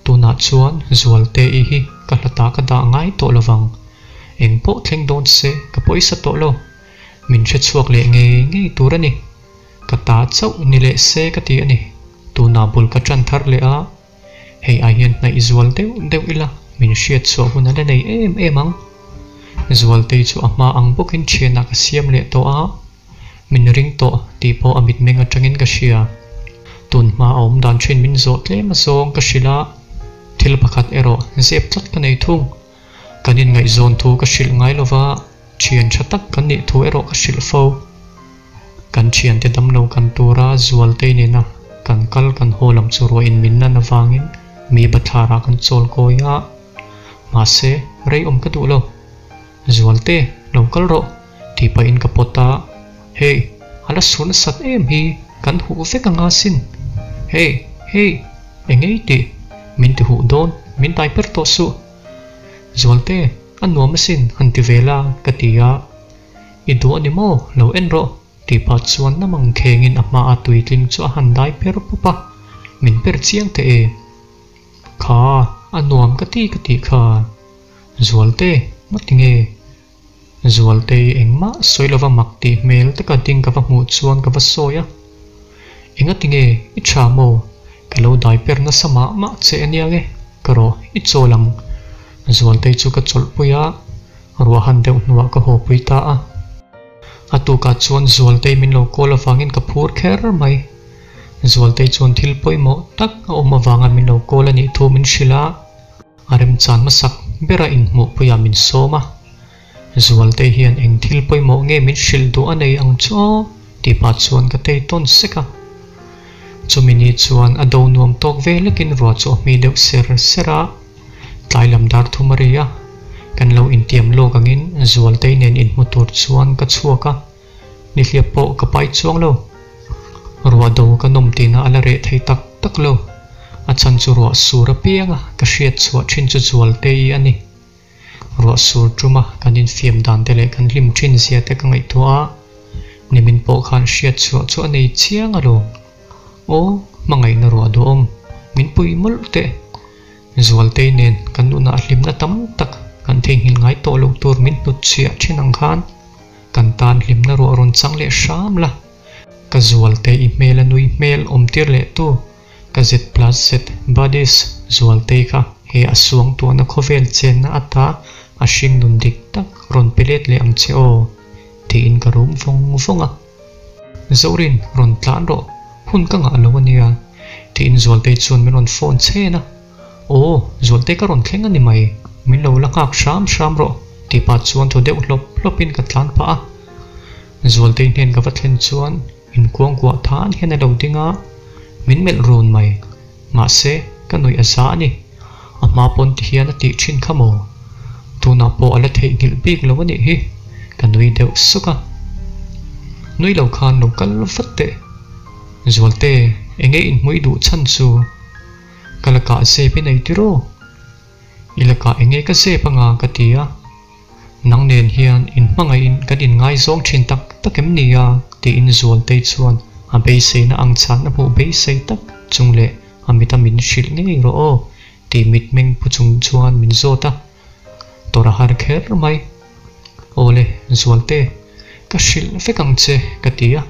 Tunah chuan Zualte-i hi ka hlatah ka dah ngai tawh lovang. Eng pawh thleng dawn se ka pawisa tawh lo. Min hre chhuak leh ngei ngei tur a ni. Ka ta chauh ni leh se ka ti a ni. Tunah bul ka tan thar leh a, hei ai hian hnaih zual deuh deuh ila min hriat chhuah hun a la nei em em ang. Zualtei chu a hma ang bawkin thianah ka siam leh tawh a. Min ring tawh tih pawh a mitmeng atangin ka hria. Tun hma a awm dan thin min zawh tlem a zawng ka hrilh a, thil pakhat erawh zep tlat ka nei thung. Kan inngaihzawn thu ka hrilh ngai lova, thian tha tak kan nih thu erawh ka hrilh fo. Kan thiante damlo kan tura Zualtei nena kan kal kan haw lam chu ruahin min nan avangin mi bathlarah kan chawl kawi a, mahse rei awm ka duh lo. Zualte, lo kal rawh, tih pahin ka pawt a, Hey, a la sur nasat em hi, kan huh vek anga sin. Hey, hey, eng ei tih? Min ti huh dawn, min tai per tawh suh. Zualte, a nuam asin, han ti ve la, ka ti a. I duh a ni maw, lo en rawh, tih pah chuan namang khengin a hmaa tuitling chu a han dai per pawp a, min per chiang teh e. Kha, a nuam ka ti ka tih kha. Zualte, ngawt nge? Zualtei engmah sawi lova mak tih hmel taka ding ka va hmuh chuan ka va sawi a. Engati nge i tha maw? Ka lo dai per nasa mah mah che ania nge? Ka rawh, i chawl ang. Zualtei chu ka chawlhpui a, ruahhan deuh hnuah ka hawpui ta a. A tukah chuan Zualtei min lo call avangin ka phur kher mai. Zualtei chuan thil pawimawh tak a awm avanga min lo call a nih thu min hrilh a. A remchan hmasak bera inhmuhpuiah min sawm a, Zualtei hian eng thil pawimawh nge min hrilh duh a nei ang chu aw tih pah chuan ka tei tawn sek a. Chumi ni chuan a do nuam tawk ve lekin ruah chu a hmi deuh ser ser a, tlai lam dar thum a ri a, kan lo intiam lawk angin Zualtei nen inhmu tur chuan ka chhuak a. Nihliap pawh ka pai chuang lo. Ruah do ka nawm tihna a la reh thei tak tak lo. A chhan chu ruah sur apianga ka hriat chhuah thin chu Zualtei a ni. Ruah sur tuma kan infiam dan te leh kan hlim thin zia te ka ngaihtuah a, nimin pawh khan hriat chhuah chu a nei chiang alawm. Aw, hmangaihna ruah duhawm, min pui mawlh teh. Zualtei nen kan nunah hlimna tam tak kan theihnghilh ngai tawh loh tur min hnutchhiah thin ang khan. Kan tan hlimna ruah rawn chang leh hram la. Ka Zualte i hmel a nui hmel awm tir leh tu ka Z plus Z buddies Zualtei kha he a suangtuahna khawvel chenna ata a hringnun dik tak rawn pe let leh ang che aw tiin ka rum vawng vawng a. Zorin rawn tlan rawh, hun ka ngah lo ania tiin Zualtei chuan min rawn phone chhen a. Aw, Zualtei ka rawn thleng a ni mai, min lo la nghak hram hram rawh tih pah chuan thaw deuh hlawp hlawpin ka tlan phah a. Zualtei hnen ka va thlen chuan inkuangkuah than hian a lo ding a, min melh run mai. Mahse, ka nuih a za a ni. A hma pawn ti hian a tih thin kha maw? Tunah pawh a la theihnghilh bik lo a nih hi, ka nui deuh suk a. Nui lo khan lo kal vat teh. Zualte, enge inhmuih duh chhan chu? Ka lakah zep i nei tiraw? I lakah enge ka zep anga ka ti a. Nang nen hian inhmangaihin kan inngaizawng thin tak tak em ni a? tiin Zualtei chuan a beiseina ang chhan a hmuh beisei tak chung leh a mita min hrilh ngei rawh aw tih mitmeng pu chung chuan min zawt a. Tawrh a har kher mai. Awle, Zualte, ka hrilh vek ang che ka ti a.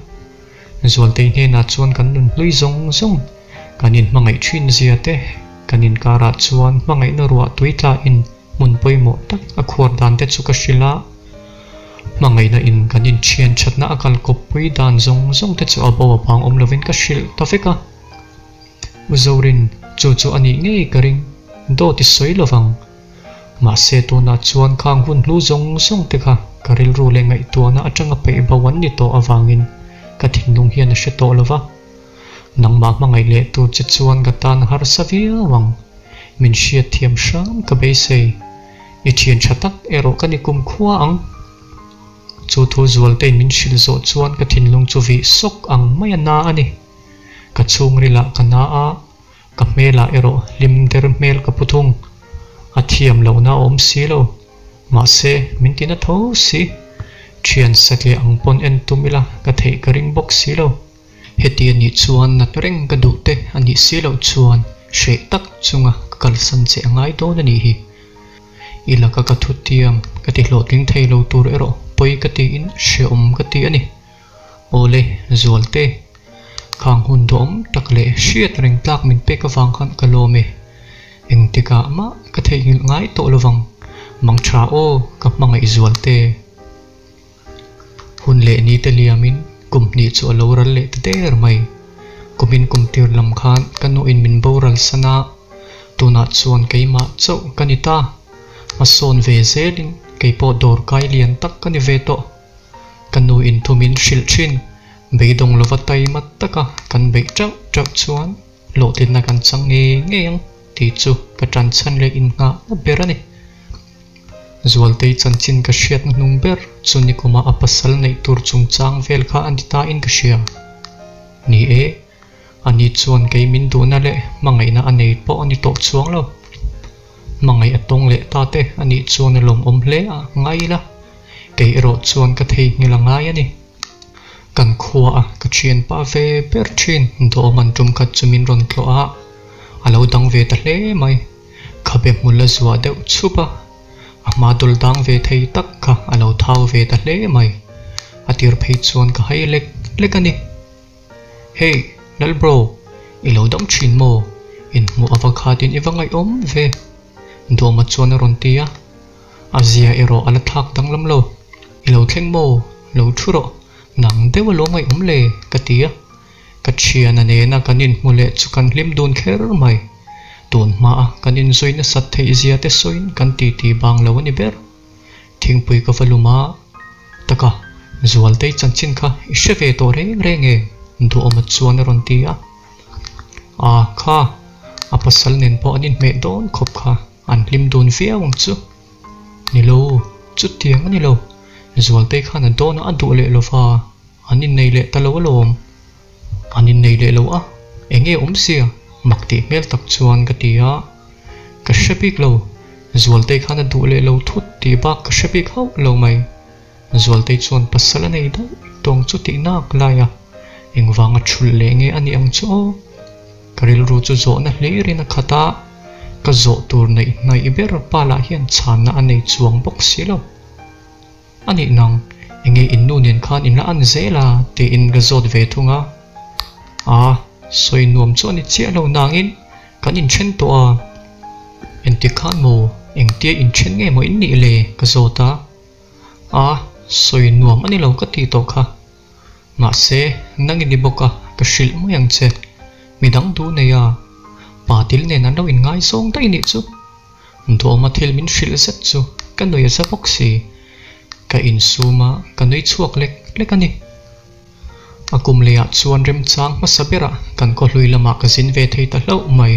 Zualtei hnenah chuan kan nun hlui zawng zawng, kan inhmangaih thin zia te, kan inkarah chuan hmangaihna ruah tui tlain hmun pawimawh tak a khuar dan te chu ka hrilh a. Hmangaihna in kan inthian thatna a kal kawppui dan zawng zawng te chu a bo a bang awm lovin ka hrilh ta vek a. U Zorin, chu chu a nih ngei ka ring, dawt i sawi lovang. Mahse tunah chuan khang hun hlu zawng zawng te kha ka rilru leh ngaihtuahna atanga peih bo an ni tawh avangin ka thinlung hian a hre tawh lo va. Nangmah hmangaih leh tur che chuan ka tan a harsa viau ang. Min hriat thiam hram ka beisei. I thian tha tak erawh ka ni kumkhua ang. Chu thu zualtein min hrilh zawh chuan ka thinlung chu vih sawk ang mai a na a ni. Ka chhungrilah ka na a. Ka hmelah erawh hlim der hmel ka pu thung. A thiam lohna a awm si lo. Mahse, min ti na tho si. Thian satliah ang pawn en tum ila ka theih ka ring bawk si lo. Heti a nih chuan nat reng ka duh te a nih si loh chuan hreh tak chunga ka kalsan che a ngai dawn a nih hi. I laka ka thutiang ka ti hlawhtling thei lo tur erawh pawi ka tiin hrehawm ka ti a ni. Awle, Zualte, khang hun duhawm tak leh hriat reng tlak min pek avang khan ka lawm e. Engtikah mah ka theihnghilh ngai tawh lovang, mang tha aw ka hmangaih Zualte. Hun leh ni te liamin kum hnih chu a lo ral leh ta der mai. Kumin kum tir lam khan ka nuin min boral san a, tunah chuan keimah chauh ka ni ta. Hmasawn ve zelin keipawh dawrkai lian tak ka ni ve tawh. Ka nu in thu min hrilh thin, beidawng lova taima taka kan beih teuh teuh chuan hlawhtlinna kan chang ngei ngei ang tih chu ka tan chhan leh innghahna ber a ni. Zualtei chanchin ka hriatna hnung ber chu nikuma a pasal neih tur chungchang vel kha a ni ta in ka hria. Ni e, ani chuan kei min duhna leh hmangaihna a nei pawh a ni tawh chuang lo. Hmangaih a tawng leh ta te a nih chuan a lawmawm hle a, ngai ila. Kei erawh chuan ka theihnghilh a ngai a ni. Kan khua a ka thianpa ve ber thin dawhman tum khat chu min rawn tlawh a, a lo dang ve ta hle mai. Khabe hmul a zuah deuh chhup a, a hma dul dang ve thei tak kha a lo thau ve ta hle mai. A tir phei chuan ka hai lek lek a ni. Hey, Lal bro, i lo dam thin maw? Inhmuh ava khatin i va ngaihawm ve. Dawma chuan a rawn ti a. A zia erawh a la thlak danglam lo. I lo thleng maw? Lo thu rawh. Nang deuh a lo ngaihawm le, ka ti a. Ka thiana nena kan inhmu leh chu kan hlim dun kher mai. Tun hmaa kan inzui nasat theih zia te sawiin kan titi bang lo a ni ber. Thingpui ka va lum a, Taka, Zualtei chanchin kha i hre ve tawh reng reng e, Duhawma chuan a rawn ti a. A, kha, a pasal nen pawh an inhmeh dawn khawp kha, an hlim dun viau ang chu. Ni lo, chutiang a ni lo, Zualtei khan a dawn a a duh leh lova, an innei leh ta lo alawm. An innei leh lo a, eng nge awm sia? Mak tih hmel tak chuan ka ti a. Ka hre bik lo, Zualtei khan a duh leh lo thut tih bak ka hre bik hauh lo mai. Zualtei chuan pasal a nei daih tawng chu tih nak lai a, engvanga thulh leh nge a nih ang chu aw? Ka rilru chu zawhna hlirin a khat a, ka zawh tur neih hnaih ber pa lah hian chhanna a nei chuang bawk si lo. A nih nang, Enge in nu nen khan in la an zel a? tiin ka zawt ve thung a. A, sawi nuam chu a ni chiah lo nangin kan inthen tawh a. Engti khan maw, engtia inthen nge maw in nih le? ka zawt a. A, sawi nuam a ni lo ka tih tawh kha. Mahse, nang i ni bawk a, ka hrilh mai ang che. Midang duh nei a, pa til nen an lo inngaizawng daih nih chu. Duhawma thil min hrilh zet chu ka nui a za bawk si. Ka insum a, ka nui chhuak lek lek a ni. A kum leiah chuan remchang hmasa berah kan khaw hlui lamah ka zin ve thei ta hlauh mai.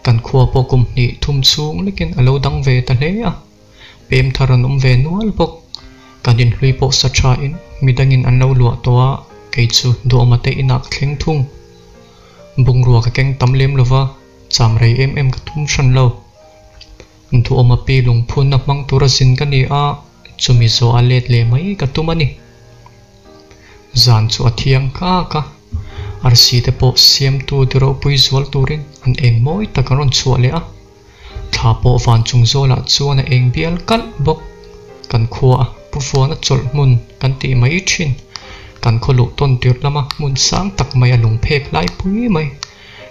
Kan khua pawh kum hnih thum chhung lekin a lo dang ve ta hle a. Pem thar an awm ve nual bawk. Kan inhlui pawh sa thain midangin an lo luah tawh a, kei chu duhawma te inah ka thleng thung. Bungrua ka keng tam lem lova, cham rei em em ka tum hran lo. Duhawma pi lungphunna hmang tura zin ka ni a, chumi zawh a let leh mai ka tum a ni. Zan chu a thiang kak a, arsi te pawh siamtu ti ropui zual turin an eng mawi tak an rawn chhuah leh a. Thla pawh van chung zawlah chuan a eng bial kalh bawk. Kan khua a pu fuana chawlh hmun kan tih mai thin. Kan khaw luh tawn tirh lama hmun sang tak mai a lung phek lai pui mai.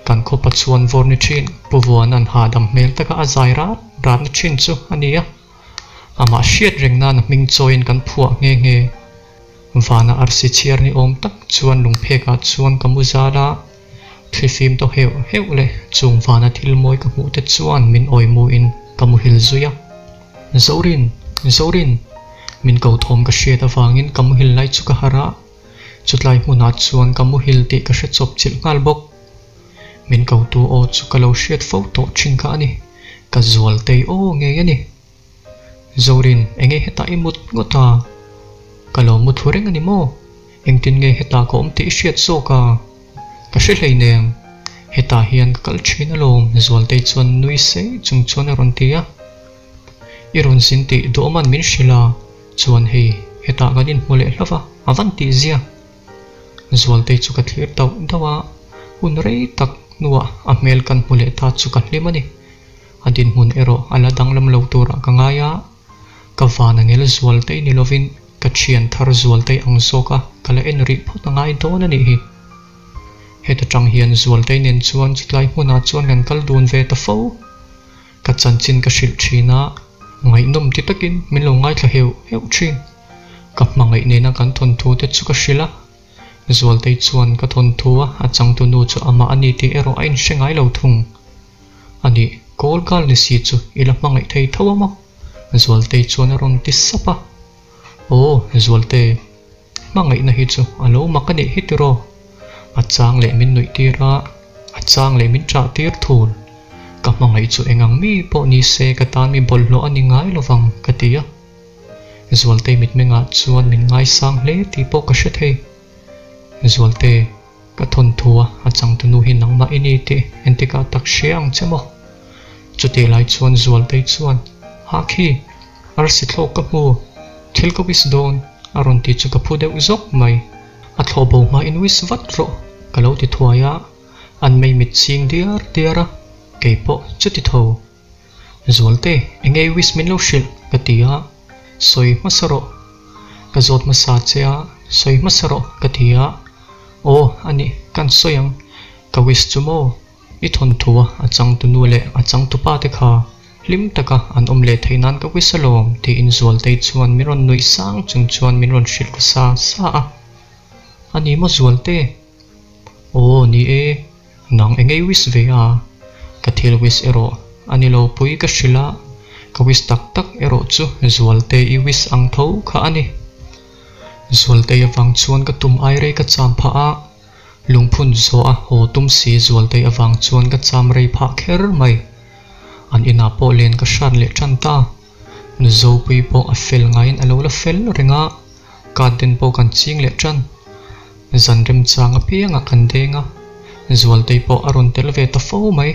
Kan khaw pachuan vawr ni thin pu vuana'n hahdam hmel taka a zai rat ratna thin chu a ni a. Amah hriat reng nan a hming chawiin kan phuah nghe nghe. Vana arsi chhiar ni awm tak chuan lungphekah chuan ka mu zal a, thlifim tawh heuh heuh leh chung vana thil mawi ka hmuh te chuan min awi muin ka muhil zui a. Zorin! Zorin! Min ko thawm ka hriat avangin ka muhil lai chu ka harh a, chutlai hmunah chuan ka muhil tih ka hre chawp chilh nghal bawk. Min kotu aw chu ka lo hriat fo tawh thin kha a ni, ka zualtei aw ngei a ni. Zorin, enge hetah i mut ngawt a? Ka lo mu thu reng a ni maw? Engtin nge hetah ka awm tih i hriat zawk a? Ka hre hleinem. Hetah hian ka kal thin alawm, Zualtei chuan nui sei chung chuan a rawn ti a. I rawn zin tih duhawman min hrilh a, chuan hei hetah kan inhmu leh hlauh a, a van tih zia. Zualtei chu ka thlir dauh dauh a, hun rei tak hnuah a hmel kan hmu leh ta chu ka hlim a ni. A dinhmun erawh a la danglam lo turah ka ngai a, ka van a ngel Zualtei ni lovin ka thian thar Zualtei ang zawk a ka la en rih phawt a ngai dawn a nih hi. Heta tang hian Zualtei nen chuan chutlai hmunah chuan kan kal dun ve ta fo. Ka chanchin ka hrilh thin a, ngaihnawm ti takin min lo ngaithla heuh heuh thin. Ka hmangaih nena kan thawnthu te chu ka hrilh a, Zualtei chuan ka thawnthu a a changtu nu chu amah a ni tih erawh a inhre ngai lo thung. A nih, kawl kal ni si chu i la hmangaih thei tho a maw? Zualtei chuan a rawn ti sap a. Aw, Zualte, hmangaihna hi chu a lo mak a nih hi tiraw? A chang leh min nuih tir a, a chang leh min ṭah tir thul. Ka hmangaih chu eng ang mi pawh ni se ka tan mi bawlhhlawh a ni ngai lovang, ka ti a. Zualtei mitmengah chuan min ngaisang hle tih pawh ka hre thei. Zualte, ka thawnthu a, a changtunu hi nangmah i ni tih entikah tak hria ang che maw? Chutih lai chuan Zualtei chuan, Ha khi, arsi thlawk ka hmu, thil ka wis dawn, a rawn ti chu ka phu deuh zawk mai. A thlawh bo hmain wis vat rawh, ka lo ti thuai a, an mei mit ching diar diar a, kei pawh chuti tho. Zualte, enge i wish min lo hrilh? ka ti a, Sawi hmasa rawh. Ka zawt hmasa che a, sawi hmasa rawh ka ti a, Aw, a nih, kan sawi ang. Ka wish chu maw? I thawnthu a, a changtunu leh a changtupa te kha hlim taka an awm leh theih nan ka wish alawm tiin Zualtei chuan min rawn nuih sang chung chuan min rawn hrilh ru sa sa a. A ni maw Zualte? Aw, ni e. Nang enge i wish ve a? Ka thil wish erawh a ni lo pui ka hrilh a, ka wish tak tak erawh chu Zualte i wish ang tho kha a ni. Zualtei avang chuan ka tum ai rei ka cham phah a, lungphun zawh a haw tum si Zualtei avang chuan ka cham rei phah kher mai. An inah pawh len ka hrat leh tan ta. Nuzopui pawh a fel ngaiin a lo la fel reng a, garden pawh kan ching leh tan. Zan remchang apiangah kan deng a, Zualtei pawh a rawn tel ve ta fo mai.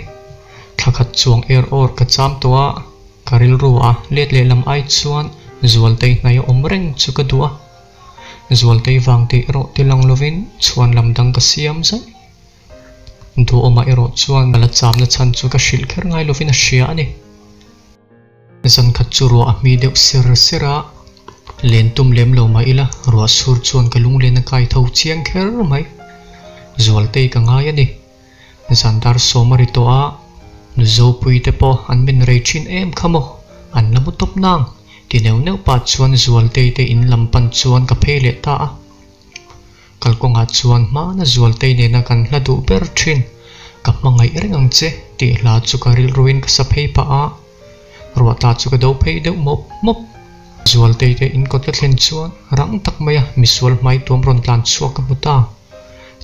Thla khat chuang er awr ka cham tawh a, ka rilru a let lehlam ai chuan Zualtei hnaih a awm reng chu ka duh a. Zualtei vang tih erawh ti lang lovin chhuan lam dang ka siam zaih. Duhawma erawh chuan ka la chamna chhan chu ka hrilh kher ngai lovin a hria a ni. Zan khat chu ruah a hmi deuh ser ser a. Len tum lem lo mah ila, ruah sur chuan ka lunglen a kai tho chiang kher mai. Zualtei ka ngai a ni. Zan dar sawm a ri tawh a, nu Zopuii te pawh an men rei thin em kha maw, an la mu tawp nang, ti neuh neuh pah chuan Zualtei te in lam pan chuan ka phei leh ta a. Kalkawngah chuan hmana Zualtei nena kan hla duh ber thin, Ka hmangaih reng ang che tih hla chu ka rilruin ka sa phei pah a, ruah ta chu ka do phei deuh mawp mawp. Zualtei te in kawt ka thlen chuan rang tak maia misual hmai tuam rawn tlan chhuak ka hmu ta.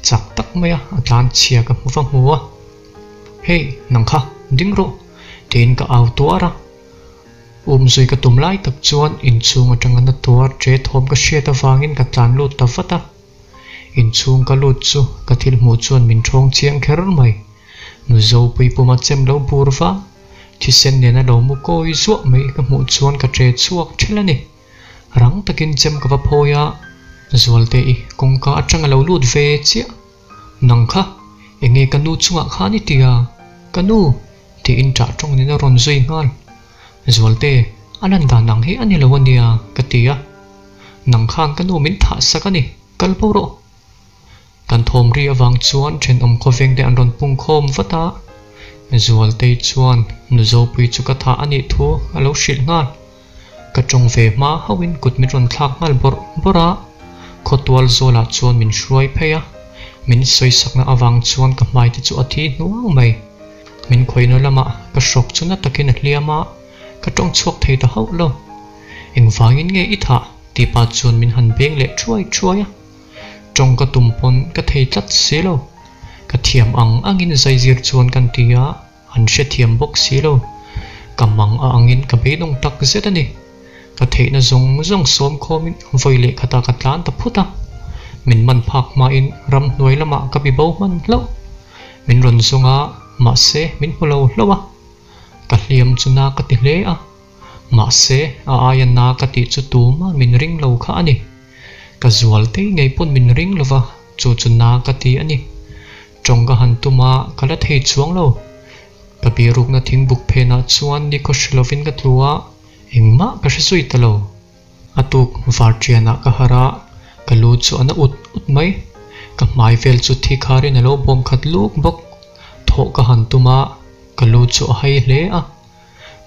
Chak tak maia a tlan chhia ka hmu va hmu a. Hey, nang kha, ding rawh! tiin ka au tuar a. Umzui ka tum lai tak chuan inchhung atanga na tuar che thawm ka hriat avangin ka tlan lut ta vat a. Inchhung ka lut chu ka thil hmuh chuan min thawng chiang kher mai. Nu Zopui puma chem lo bur va, thisen nena lo mu kawi zuah mai ka hmuh chuan ka che chhuak ṭhelh a ni. Rang takin chem ka va phawi a, Zualte i kawngka atang a lo lut ve chiah. Nang kha, enge ka nu chungah khan i ti a? Ka nu! Tiin ṭah ṭawng nen a rawn zui nghal. Zualte, a lan dan ang hi a ni lo a nia, ka ti a. Nang khan ka nu min thah sak a ni, kal bo rawh. Kan thawm ri avang chuan ṭhenawm khawveng te an rawn pung khawm vat a. Zualtei chuan nu Zopui chu ka thah a nih thu a lo hrilh nghal. Ka ṭawng ve hma hauhin kut min rawn thlak nghal bawrh bawrh a, khawtual zawlah chuan min hruai phei a, min sawisakna avang chuan ka hmai te chu a thi hnuang mai. Min khawihna lamah ka hrawk chu na takin a hliam a, ka ṭawng chhuak thei ta hauh lo. Engvangin nge i thah? tih pah chuan min han beng leh thuai thuai a. Ṭawng ka tum pawn ka thei tlat si lo. Ka thiam ang angin zaizir chuan kan ti a. An hrethiam bawk si lo. Ka mang a angin ka beidawng tak zet a ni. Ka theihna zawng zawng sawm khawmin vawi leh khatah ka tlan ta phut a. Min man phak hmain ramhnuai lamah ka bi bo hman hlauh. Min rawn zawng a, mahse min hmu lo hlauh a. Ka hliam chu na ka ti hle a. Mahse a aia na ka tih chu tuma min ring lo kha a ni. Ka zual tei ngei pawn min ring lova, chu chu na ka ti a ni. Tawng ka han tum a, ka la thei chuang lo. Ka birukna thingbuk phenah chuan nikhaw hre lovin ka tlu a, engmah ka hre zui ta lo. A tuk varṭianah ka harh a, ka lu chu a na ut ut mai. Ka hmai vel chu thi kharin a lo bawm khat luk bawk. Thawh ka han tum a, ka lu chu a hai hle a.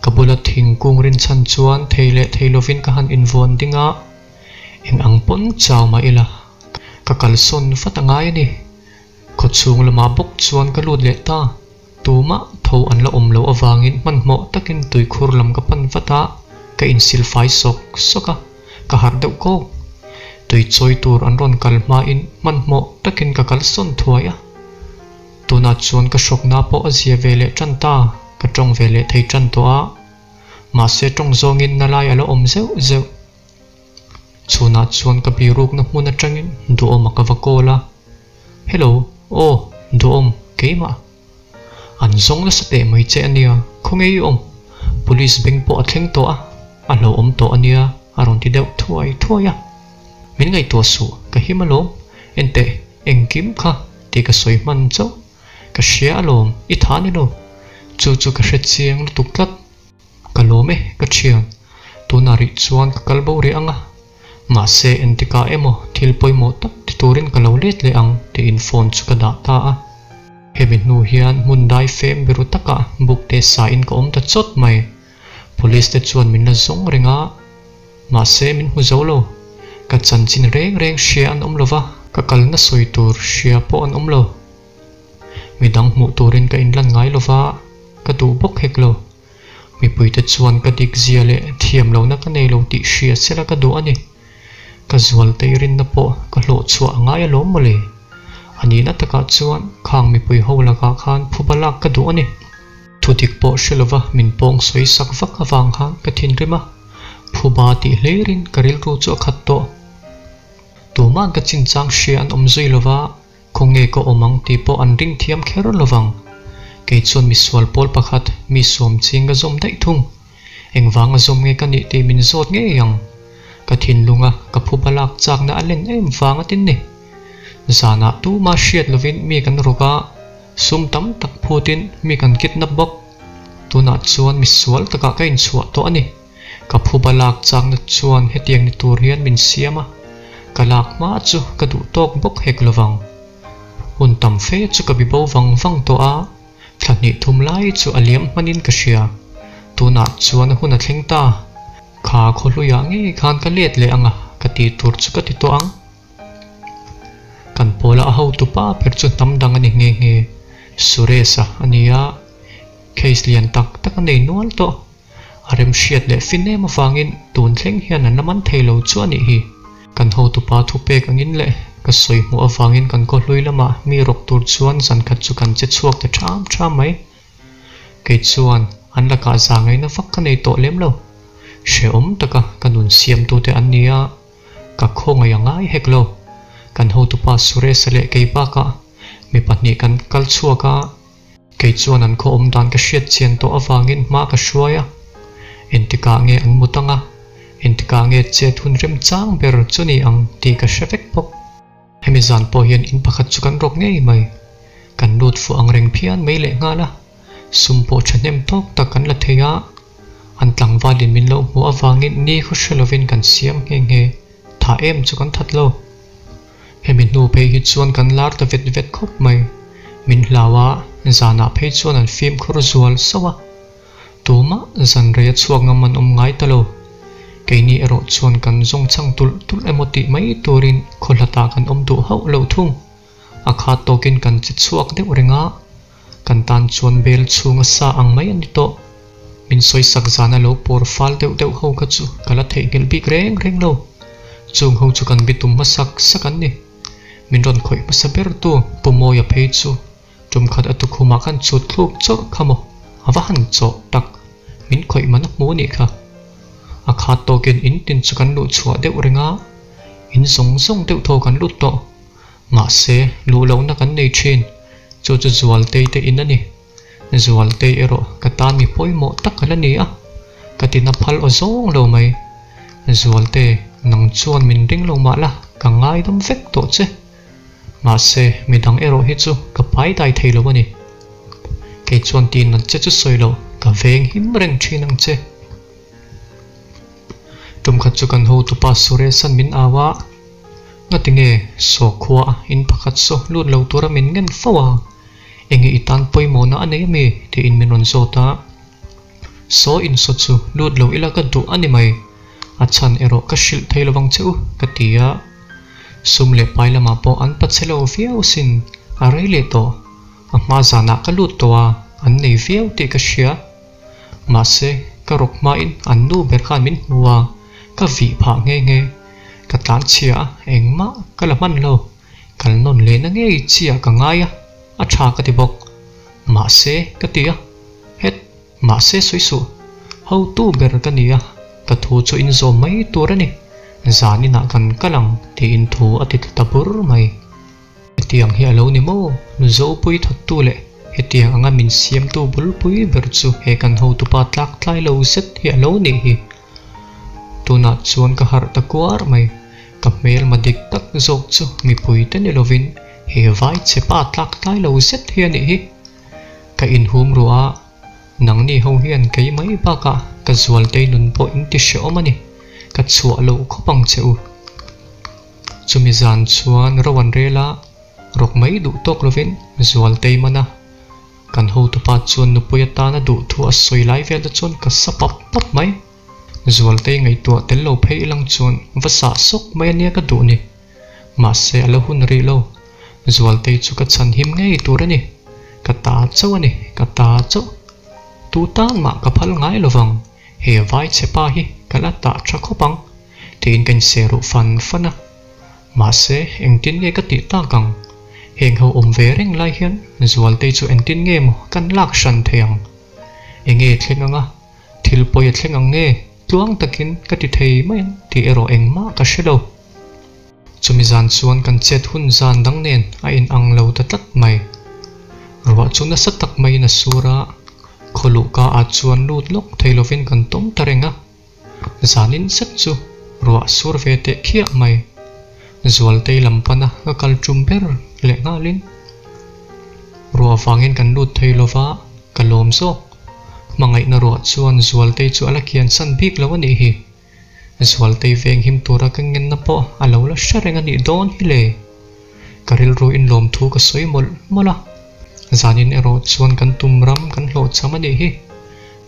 Ka bula thingkung rinchhan chuan thei leh thei lovin ka han invuan ding a, eng ang pawn chau mah ila, ka kalsawn vat a ngai a ni. Khawchhung lamah bawk chuan ka lut leh ta. Tumah tho an la awm loh avangin hmanhmawh takin tuikhur lam ka pan vat a, ka insil fai sawk sawk a, ka harh deuh kawk. Tui chawi tur an rawn kal hmain hmanhmawh takin ka kalsawn thuai a. Tunah chuan ka hrawkna pawh a zia ve leh tan ta, ka tawng ve leh thei tan tawh a. Mahse tawng zawngin na lai a la awm zeuh zeuh. Chhunah chuan ka birukna hmun atangin Duhawma ka va call a, Hello, aw, Duhawm, keimah. An zawng nasa teh mai che a nia, khawnge i awm? Police beng pawh a thleng tawh a, a hlauhawm tawh a nia, a rawn ti deuh thuai thuai a. Min ngaihtuah suh, ka him alawm, enteh, engkim kha tih ka sawi hman chauh. Ka hria alawm, i tha ni lo. Chu chu ka hre chiang lutuk tlat. Ka lawm e, ka thian. Tunah rih chuan ka kal bo rih ang a. Mahse, entikah emaw thil pawimawh tak ti turin ka lo let leh ang tiin phone chu ka dah ta a. Hemi hnu hian hmun dai fem biru takah buk te sain ka awm ta chawt mai. Police te chuan min la zawng reng a, mahse min hmu zo lo. Ka chanchin reng reng hria an awm lo va, ka kalna sawi tur hria pawh an awm lo. Midang hmuh turin ka inlan ngai lo va, ka duh bawk hek lo. Mipuite chuan ka dik zia leh thiam lohna ka nei lo tih hria sela ka duh a ni. Ka zual tei rinna pawh ka hlawh chhuah a ngai alawm mawle. A nihna takah chuan khang mipui ho lakah khan phuba lak ka duh a ni. Thudik pawh hre lova min pawng sawi sak vak avang khan ka thinrim a, phuba tih hlirin ka rilru chu a khat tawh. Tuma'n ka chinchang hria an awm zui lova, Khawnge ka awm ang tih pawh an ring thiam kher lovang. Kei chuan misual pawl pakhat mi suam ching ka zawm daih thung. Engvanga zawm nge ka nih tih min zawt ngei ang. Ka thinlunga ka phuba lak chakna a len em vang a tin ni. Zanah tuma hriat lovin mi kan rawk a, sum tam tak phutin mi kan kidnap bawk. Tunah chuan misual takah ka inchhuah tawh a ni. Ka phuba lak chakna chuan hetiang ni tur hian min siam a, ka lak hma chu ka duh tawk bawk hek lovang. Hun tam fe chu ka bi bo vang vang tawh a, thla hnih thum lai chu a liam hmanin ka hria. Tunah chuan a hun a thleng ta. Kha khawhluiah ngei khan ka let leh ang a, ka tih tur chu ka ti tawh ang. Kan pawla a hotu pa ber chu hnam dang a ni nghe nghe. Suresh-a a ni a, case lian tak tak a nei nual tawh. A remhriat leh fin em avangin tun thleng hian an la man thei lo chu a nih hi. Kan hotupa thupek angin leh ka sawi hmuh avangin kan khawhlui lamah mi rawk tur chuan zankhat chu kan che chhuak ta ṭham ṭham mai. Kei chuan an lakah za ngaihna vak ka nei tawh lem lo. Hrehawm taka ka nun siamtute an ni a, ka khawngaih a ngai hek lo. Kan hotupa Suresh-a leh kei bakah mi pahnih kan kal chhuak a. Kei chuan an khaw awm dan ka hriat chian tawh avangin hma ka hruai a, engtikah nge an mut ang a, engtikah nge chet hun remchang ber chu ni ang tih ka hre vek bawk. Hemi zan pawh hian in pakhat chu kan rawk ngei mai. Kan lut fuh ang reng phian mai lehnghal a, sum pawh thahnem tawk tak kan la thei a, an tlangvalin min lo hmuh avangin ni khaw hre lovin kan siam nghe nghe, thah em chu kan that lo. Hemi hnu phei hi chuan kan lar ta vet vet khawp mai. Min hlau a, zanah phei chuan an fimkhur zual sauh a. Tumah zan rei a chhuak ngam an awm ngai ta lo. Keini erawh chuan kan zawng chhang tulh tulh emaw tih mai turin khaw hlatah kan awm duh hauh lo thung. A khat tawkin kan che chhuak deuh reng a, kan tan chuan bel chhunga sa ang mai a ni tawh. Min sawisak zana lo pawr fal deuh deuh ho kha chu ka la theihnghilh bik reng reng lo. Chung ho chu kan bitum hmasak sak an ni. Min rawn khawih hmasa ber tu Pu Mawia phei chu tum khat a tukhumah khan chhut thluk chawrh kha maw a va han chawh tak. Min khawih man a hmu nih kha. A khat tawkin in tin chu kan luh chhuah deuh reng a, in zawng zawng deuh thaw kan lut tawh. Mahse, luh lohna kan nei thin. Chu chu Zualtei te in a ni. Zualtei erawh ka tan mi pawimawh tak a la ni a, ka tina phal aw zawng lo mai. Zualte, nang chuan min ring lo mah la, ka ngaidam vek tawh che. Mahse, midang erawh hi chu ka pai dai thei lo a ni. Kei chuan tinat che chu sawi lo, ka veng him reng thin ang che. Tumkhat chu kan hotupa Suresh-a'n min au a, Ngatinge, Sawkhua in pakhat saw lut lo tura min ngen fo a? Enge i tan pawimawhna a nei ami? tiin min rawn zawt a. Saw insaw chu lut lo ila ka duh a ni mai, a chhan erawh ka hrilh thei lovang che u, ka ti a. Sum leh pai lamah pawh an pa che lo viau sin, a rei leh tawh. A hma zanah ka lut tawh a, an nei viau tih ka hria. Mahse, ka rawk hmain an nu ber khan min hmu a, ka vih phah nghe nghe. Ka tlan chhia a, engmah ka la hman lo. Kal nawn lehna ngei chiah ka ngai a, a tha ka ti bawk. Mahse, ka ti a, het, mahse sawi suh. Hotu ber ka ni a, ka thu chu in zawm mai tur a ni. Zan inah kan kal ang tiin thu a ti tlu ta bur mai. Hetiang hi a lo ni maw? Nuzopui thattu leh hetiang anga min siamtu bulpui ber chu he kan hotupa tlak tlai lo zet hi a lo nih hi. Tunah chuan ka harh ta kuar mai. Ka hmelma dik tak zawk chu mipui te ni lovin he vai che pa tlak tlai lo zet hi a nih hi. Ka inhum ruah a, nangni ho hian kei mai bakah ka zualtei nun pawh in ti hrehawm a ni, ka chhuah lo khawp ang che u. Chumi zan chuan ro an rel a, rawk mai duh tawk lovin zualtei man a. Kan hotupa chuan nupui atana duh thu a sawi lai vel te chuan ka sa pap pap mai. Zualtei ngaihtuah tel lo phei ilang chuan va sah sawk mai ania ka duh ni. Mahse a la hun rih lo. Zualtei chu ka chhan him ngei tur a ni. Ka ta chauh a ni, ka ta chauh. Tu tan mah ka phal ngai lovang, he vai chhe pa hi ka la tah tha khawp ang, tiin ka inseh ruh fan fan a. Mahse engtin nge ka tih tak ang? Heng ho awm ve reng lai hian Zualtei chu engtin nge maw kan lak hran thei ang? Enge thleng anga? Thil pawi a thleng ang nge? Tluang takin ka ti thei mai ang tih erawh engmah ka hre lo. Chumi zan chuan kan chet hun zan dang nen a in ang lo ta tlat mai. Ruah chu nasa tak maiin a sur a, khaw luhka ah chuan lut lawk thei lovin kan tawm ta reng a. Zanin zet chu ruah sur ve teh khiah mai. Zualtei lam pana ka kal tum ber leh nghalin ruah vangin kan lut thei lova ka lawm zawk. Hmangaihna ruah chuan Zualtei chu a la kiansan bik lo a nih hi. Zualtei veng him tura ka ngenna pawh a lo la hre reng a nih dawn hi le. Ka rilru in lawmthu ka sawi mawlh mawlh a. Zanin erawh chuan kan tum ram kan hlawhchham a nih hi.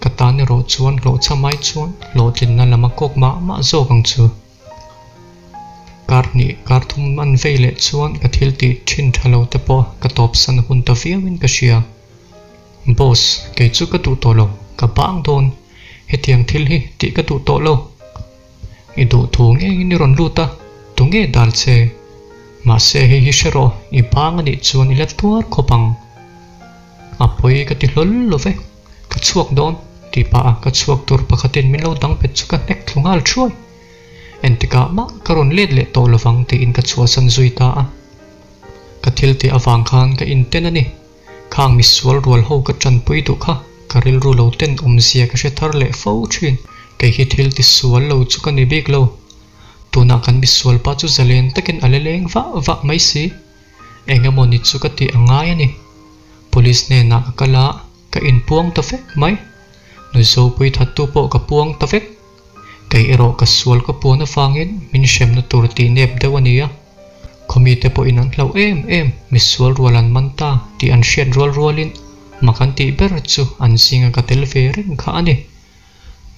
Ka tan erawh chuan hlawhchham ai chuan hlawhtlinna lam a kawk mah mah zawk ang chu. Kar hnih kar thum an vei leh chuan ka thil tih thin tha lo te pawh ka tawpsan hun ta viau in ka hria. Boss, kei chu ka duh tawh lo, ka bang dawn. Hetiang thil hi tih ka duh tawh lo. I duh thu ngeiin i rawn lut a, tu nge dal che? Mahse hei hi hre rawh, i bang a nih chuan i la tuar khawp ang. A pawi ka ti hlawl lo ve, ka chhuak dawn tih pah a ka chhuak tur pakhatin min lo dang bet chu ka hnek thlu nghal thuai. Engtikah mah ka rawn let leh tawh lovang tiin ka chhuahsan zui ta a. Ka thil tih avang khan ka inten a ni. Khang misual rual ho ka tanpui duh kha ka rilru lo ten awmzia ka hre thar leh fo thin. Kei hi thil tisual lo chu ka ni bik lo. Tunah kan misual pa chu zalen takin a la leng vah vah mai si. Eng emaw ni chu ka tih a ngai a ni. Police hnenah ka kal a, ka inpuang ta vek mai. Nuzopui thattu pawh ka puang ta vek. Kei erawh ka sual ka puan avangin min hremna tur tih nep deuh a ni a. Khawmite pawhin an hlauh em em, misual rual an man ta tih an hriat rual rualin mak an tih ber chu an zinga ka tel ve reng kha a ni.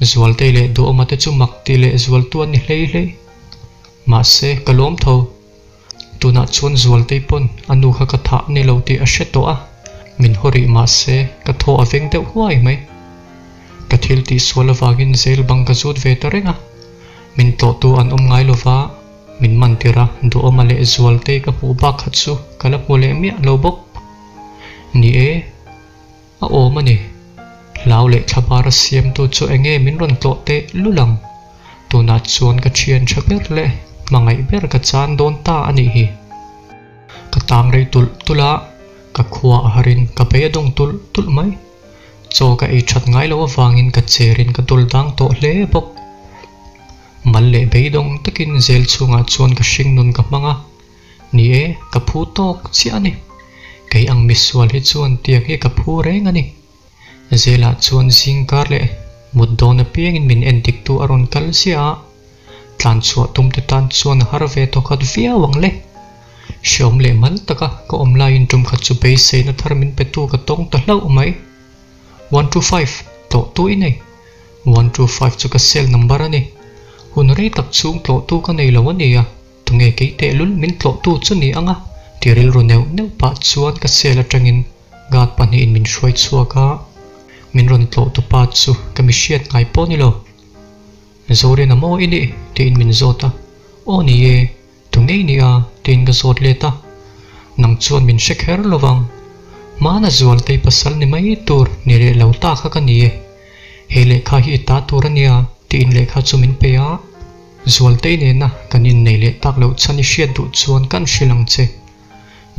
Zualtei leh Duhawma te chu mak tih leh zualtu an ni hlei hlei. Mahse, ka lawm tho. Tunah chuan Zualtei pawn a nu kha ka thah ni lo tih a hre tawh a, min haw rih mahse ka thaw a veng deuh huai mai. Ka thil tih sual avangin zel bang ka zut ve ta reng a, min tlawhtu an awm ngai lova, min man tir a, Duhawma leh Zualtei ka hmuh bak kha chu ka la hmu leh miah lo bawk. Ni e. A awm a ni. Hlau leh thlabar a siamtu chu enge min rawn tlawh teh lul ang. Tunah chuan ka thian tha ber leh hmangaih ber ka chan dawn ta a nih hi. Ka tang rei tulh tulh a, ka khua a harin ka bei a dawng tulh tulh mai. Chaw ka ei that ngai loh avangin ka cherin ka dul dang tawh hle bawk. Mal leh beidawng takin zel chhungah chuan ka hringnun ka hmang a. Ni e, ka phu tawk chiah a ni. Kei ang misual hi chuan tiang hi ka phu reng a ni. Zelah chuan zing kar leh mut dawn apiangin min en diktu a rawn kal ziah a, tlan chhuah tum te tan chuan a har ve thawkhat viau ang le. Hreawm leh mal taka ka awm laiin tum khat chu beiseina thar min petu ka tawng ta hlauh mai. 125, tlawhtu i nei. 125 chu ka cell number a ni. Hun rei tak chhung tlawhtu ka nei lo a nia. Tunge kei tehlul min tlawhtu chu ni ang a? Ti rilru neuh neuh pah chuan ka cell atangin guard pahnihin min hruai chhuak a, min rawn tlawhtu pa chu ka mi hriat ngai pawh ni lo. Zorina maw i nih? tiin min zawt a, Aw ni e, tunge i nih a? tiin ka zawt let a, Nang chuan min hre kher lo vang, hmana Zualtei pasal ni mai tur ni leh lo ta kha ka ni e, he lehkha hi i ta tur a nia tiin lehkha chu min pe a. Zualtei nena kan innei leh tak loh chhan i hriat duh chuan kan hrilh ang che.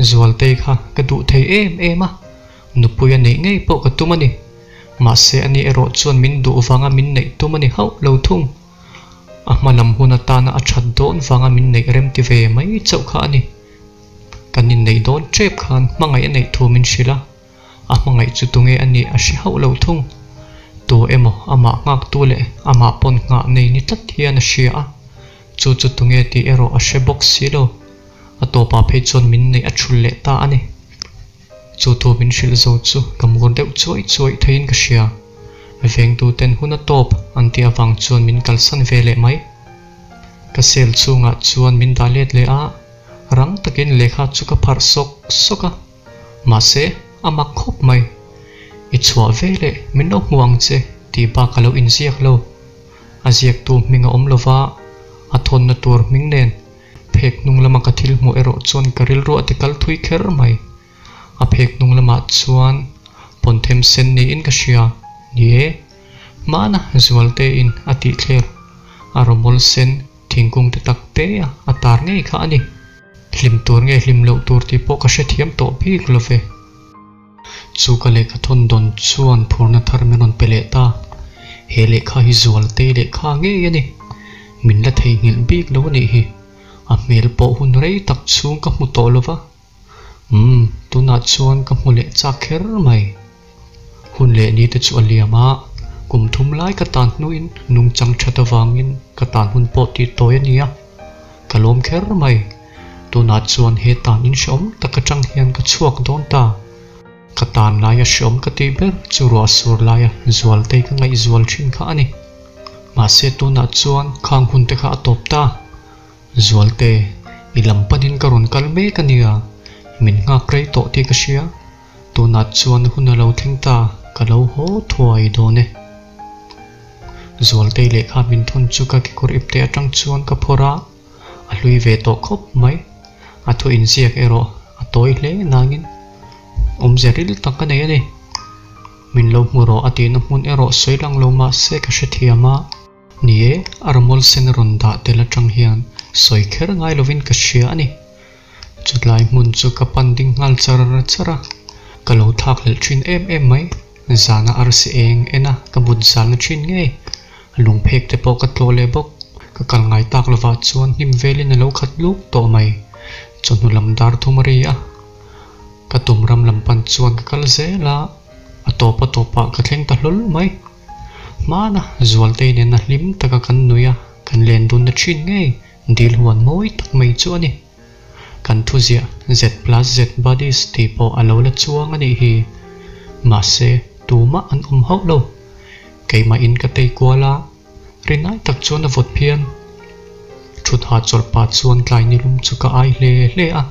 Zualtei kha ka duh thei em em a, nupui a neih ngei pawh ka tum a ni. Mahse ani erawh chuan min duh vanga min neih tum a ni hauh lo thung. A hma lam hun atana a that dawn vanga min neih rem ti ve mai chauh kha a ni. Kan inneih dawn tep khan hmangaih a neih thu min hrilh a. A hmangaih chu tunge a nih a hre hauh lo thung. Tu emaw amah nghaktu leh amah pawn nghah nei ni tlat hian a hria a, chu chu tunge tih erawh a hre bawk si lo. A tawpah phei chuan min neih a thul leh ta a ni. Chu thu min hrilh zo chu ka mur deuh chuaih chuaih theiin ka hria. Vengtu ten hun a tawp an tih avang chuan min kalsan ve leh mai. Ka cell chhungah chuan min dah let leh a, rang takin lehkha chu ka pharh sawk sawk a. Mahse, a mak khawp mai. I chhuah ve leh min lo hmu ang che tih bak a lo inziak lo. A ziaktu hming a awm lova, a thawnna tur hming nen phek hnung lama ka thil hmuh erawh chuan ka rilru a ti kal thui kher mai. A phek hnung lamah chuan pawnthem sen niin ka hria. Ni e, hmana Zualtein a tih thler a rawmawl sen thingkung te tak te a a tar ngei kha a ni. Hlim tur nge hlim loh tur tih pawh ka hrethiam tawh bik lo ve. Chu ka lehkha thawn dawn chuan phurna thar min rawn pe leh ta. He lehkha hi Zualtei lehkha ngei a ni. Min la theihnghilh bik lo a nih hi. A hmel pawh hun rei tak chhung ka hmu tawh lo va. Umm, tunah chuan ka hmu leh chak kher mai. Hun leh ni te chu a liam a, kum thum lai ka tan hnuin nungchang that avangin ka tan hun pawh tih tawi a ni a, ka lawm kher mai. Tunah chuan he tan in hreawm tak atang hian ka chhuak dawn ta. Ka tan laia hreawm ka tih ber chu ruah sur laia Zualtei ka ngaihzual thin kha a ni. Mahse tunah chuan khang hun te kha a tawp ta. Zualte, i lam panin ka rawn kal mek a nia, min nghak rei tawh tih ka hria. Tunah chuan hun a lo thleng ta, ka lo haw thuai dawn e. Zualtei lehkha min thawn chu ka kekawr ipte atang chuan ka phawrh a, a hlui ve tawh khawp mai. A thu inziak erawh a tawi hle nangin awmze ril tak a nei a ni. Min lo hmu rawh a tihna hmun erawh sawi lang lo mah se ka hrethiam a. Ni e, a ramawlh sen a rawn dah tel atang hian sawi kher ngai lovin ka hria a ni. Chutlai hmun chu ka pan ding nghal char char a, ka lo thlak hlelh thin em em mai. Zana arsi eng en a ka mut zalna thin ngei. Lungphek te pawh ka tlawh leh bawk. Ka kal ngai tak lovah chuan hnim velin a lo khat luk tawh mai. Chawhnu lam dar thum a ri a, ka tum ram lam pan chuan ka kal zel a, a tawp a tawpah ka thleng ta hlawl mai. Hmana Zualtei nena hlim taka kan nui a, kan len dunna thin ngei dil huan mawi tak mai chu a ni. Kan thuziah Z plus Z Buddies tih pawh a lo la chuang a nih hi. Mahse, tumah an awm hauh lo. Keimahin ka tei kual a, rinai tak chuan a vawt phian. Thut hahchawlh pah chuan tlai nilum chu ka ai hle hle a.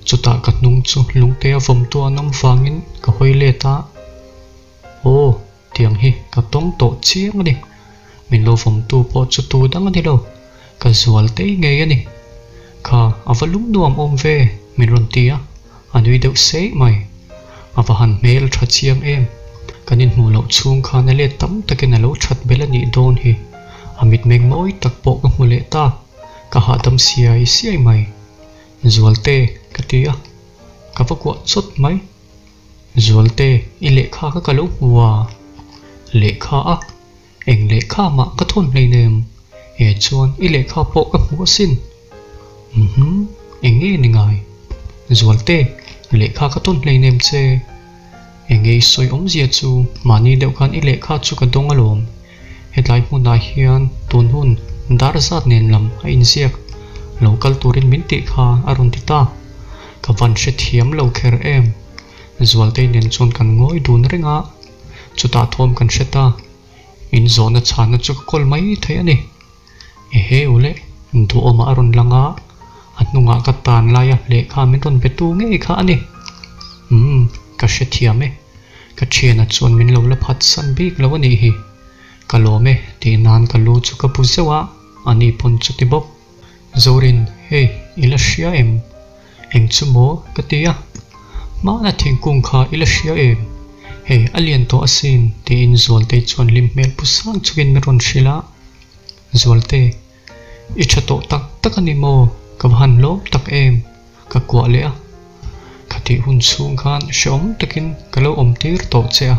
Chutah ka hnung chu lungte a vawmtu an awm vangin ka hawi let a. Aw, tiang hi ka tawng tawh chiang a ni. Min lo vawmtu pawh chu tu dang a ni lo, ka zual tei ngei a ni. Kha, a va lum nuam awm ve, min rawn ti a, a nui deuh seih mai. A va han hmel tha chiang em. Kan inhmuh loh chhung khan a let tam takin a lo that bel a nih dawn hi. A mitmeng mawi tak pawh ka hmu leh ta, ka hahdam siai siai mai. Zualte, ka ti a, ka va kuah chawt mai. Zualte, i lehkha kha ka lo hmu a. Lehkha a? Eng lehkha mah ka thawn hleinem. E chuan i lehkha pawh ka hmu asin. Umm, eng nge ni ngai? Zualte, lehkha ka thawn hleinem che. Eng nge i sawi awmzia chu mahni deuh khan i lehkha chu ka dawng alawm. Hetlai hmunah hian tun hun dar zat nen lam a inziak lo kal turin min tih kha a rawn ti ta. Ka van hrethiam lo kher em? Zualtei nen chuan kan ngawi dun reng a, chutah thawm kan hre ta. In zawhna chhanna chu ka kawl mai thei a ni. Ehe ule, duhawmah a rawn lang a, a hnungah ka tan laia lehkha min rawn be tu ngei kha a ni. Umm, ka hrethiam e. Ka thiana chuan min lo la phatsan bik lo a nih hi. Ka lawm e tih nan ka lu chu ka bu zeuh a, ani pawn chuti bawk. Zorin, hei, i la hria em? Eng chu maw? ka ti a. Hmana thingkung kha i la hria em? Hei, a lian tawh asin, tiin Zualtei chuan hlim hmel pu sang chungin min rawn hrilh a. Zualte, i tha tawh tak tak a ni maw? Ka va han hlawm tak em? Ka kuah leh a. Khatih hun chhung khan hrehawm takin ka lo awm tir tawh che a,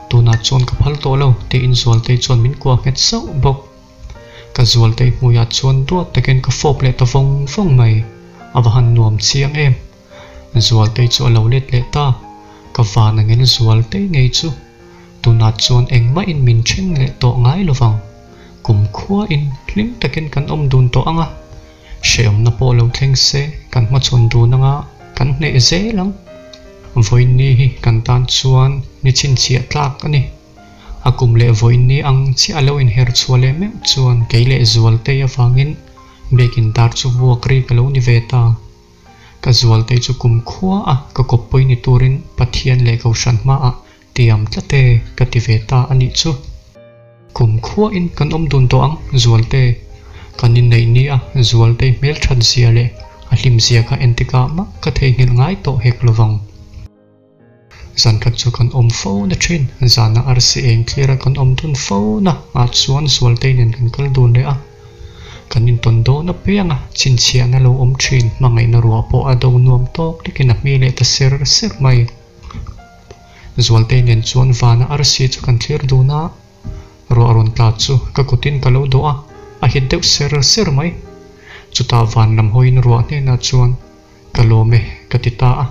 tunah chuan ka phal tawh lo, tiin Zualtei chuan min kuah nghet sauh bawk. Ka Zualtei hmuiah chuan duat takin ka fawp leh ta vawng vawng mai. A va han nuam chiang em! Zualtei chu a lo let leh ta. Ka van angin Zualtei ngei chu tunah chuan engmahin min then leh tawh ngai lovang. Kum khuain hlim takin kan awm dun tawh ang a, hrehawmna pawh lo thleng se kan hmachhawn dun ang a, kan hneh zel ang. Vawiinni hi kan tan chuan ni chhinchhiah tlak a ni. A kum leh vawiinni ang chiah a lo inher chhuah leh meuh chuan kei leh Zualtei avangin biakin dar chu vuak ri ka lo ni ve ta. Ka Zualtei chu kum khua a ka kawppui ni turin Pathian leh Kohhran hmaah tiam tlat e ka ti ve ta a nih chu. Kum khuain kan awm dun tawh ang Zualte. Kan inneih ni a Zualtei hmelthat zia leh a hlim zia kha entikah mah ka theihnghilh ngai tawh hek lovang. Zan khat chu kan awm fo na thin, zana arsi eng thlir a kan awm dun fo na ah chuan Zualtei nen kan kal dun leh a. Kan intawn dawn apiang a, chhinchhiahna lo awm thin, hmangaihna ruah pawh a do nuam tawk lekin a hmi leh ta ser ser mai. Zualtei nen chuan vana arsi chu kan thlir dun a, ruah rawn tla chu ka kutin ka lo dawh a, a hit deuh ser ser mai. Chutah van lam hawiin ruah hnenah chuan, Ka lawm e, ka ti ta a.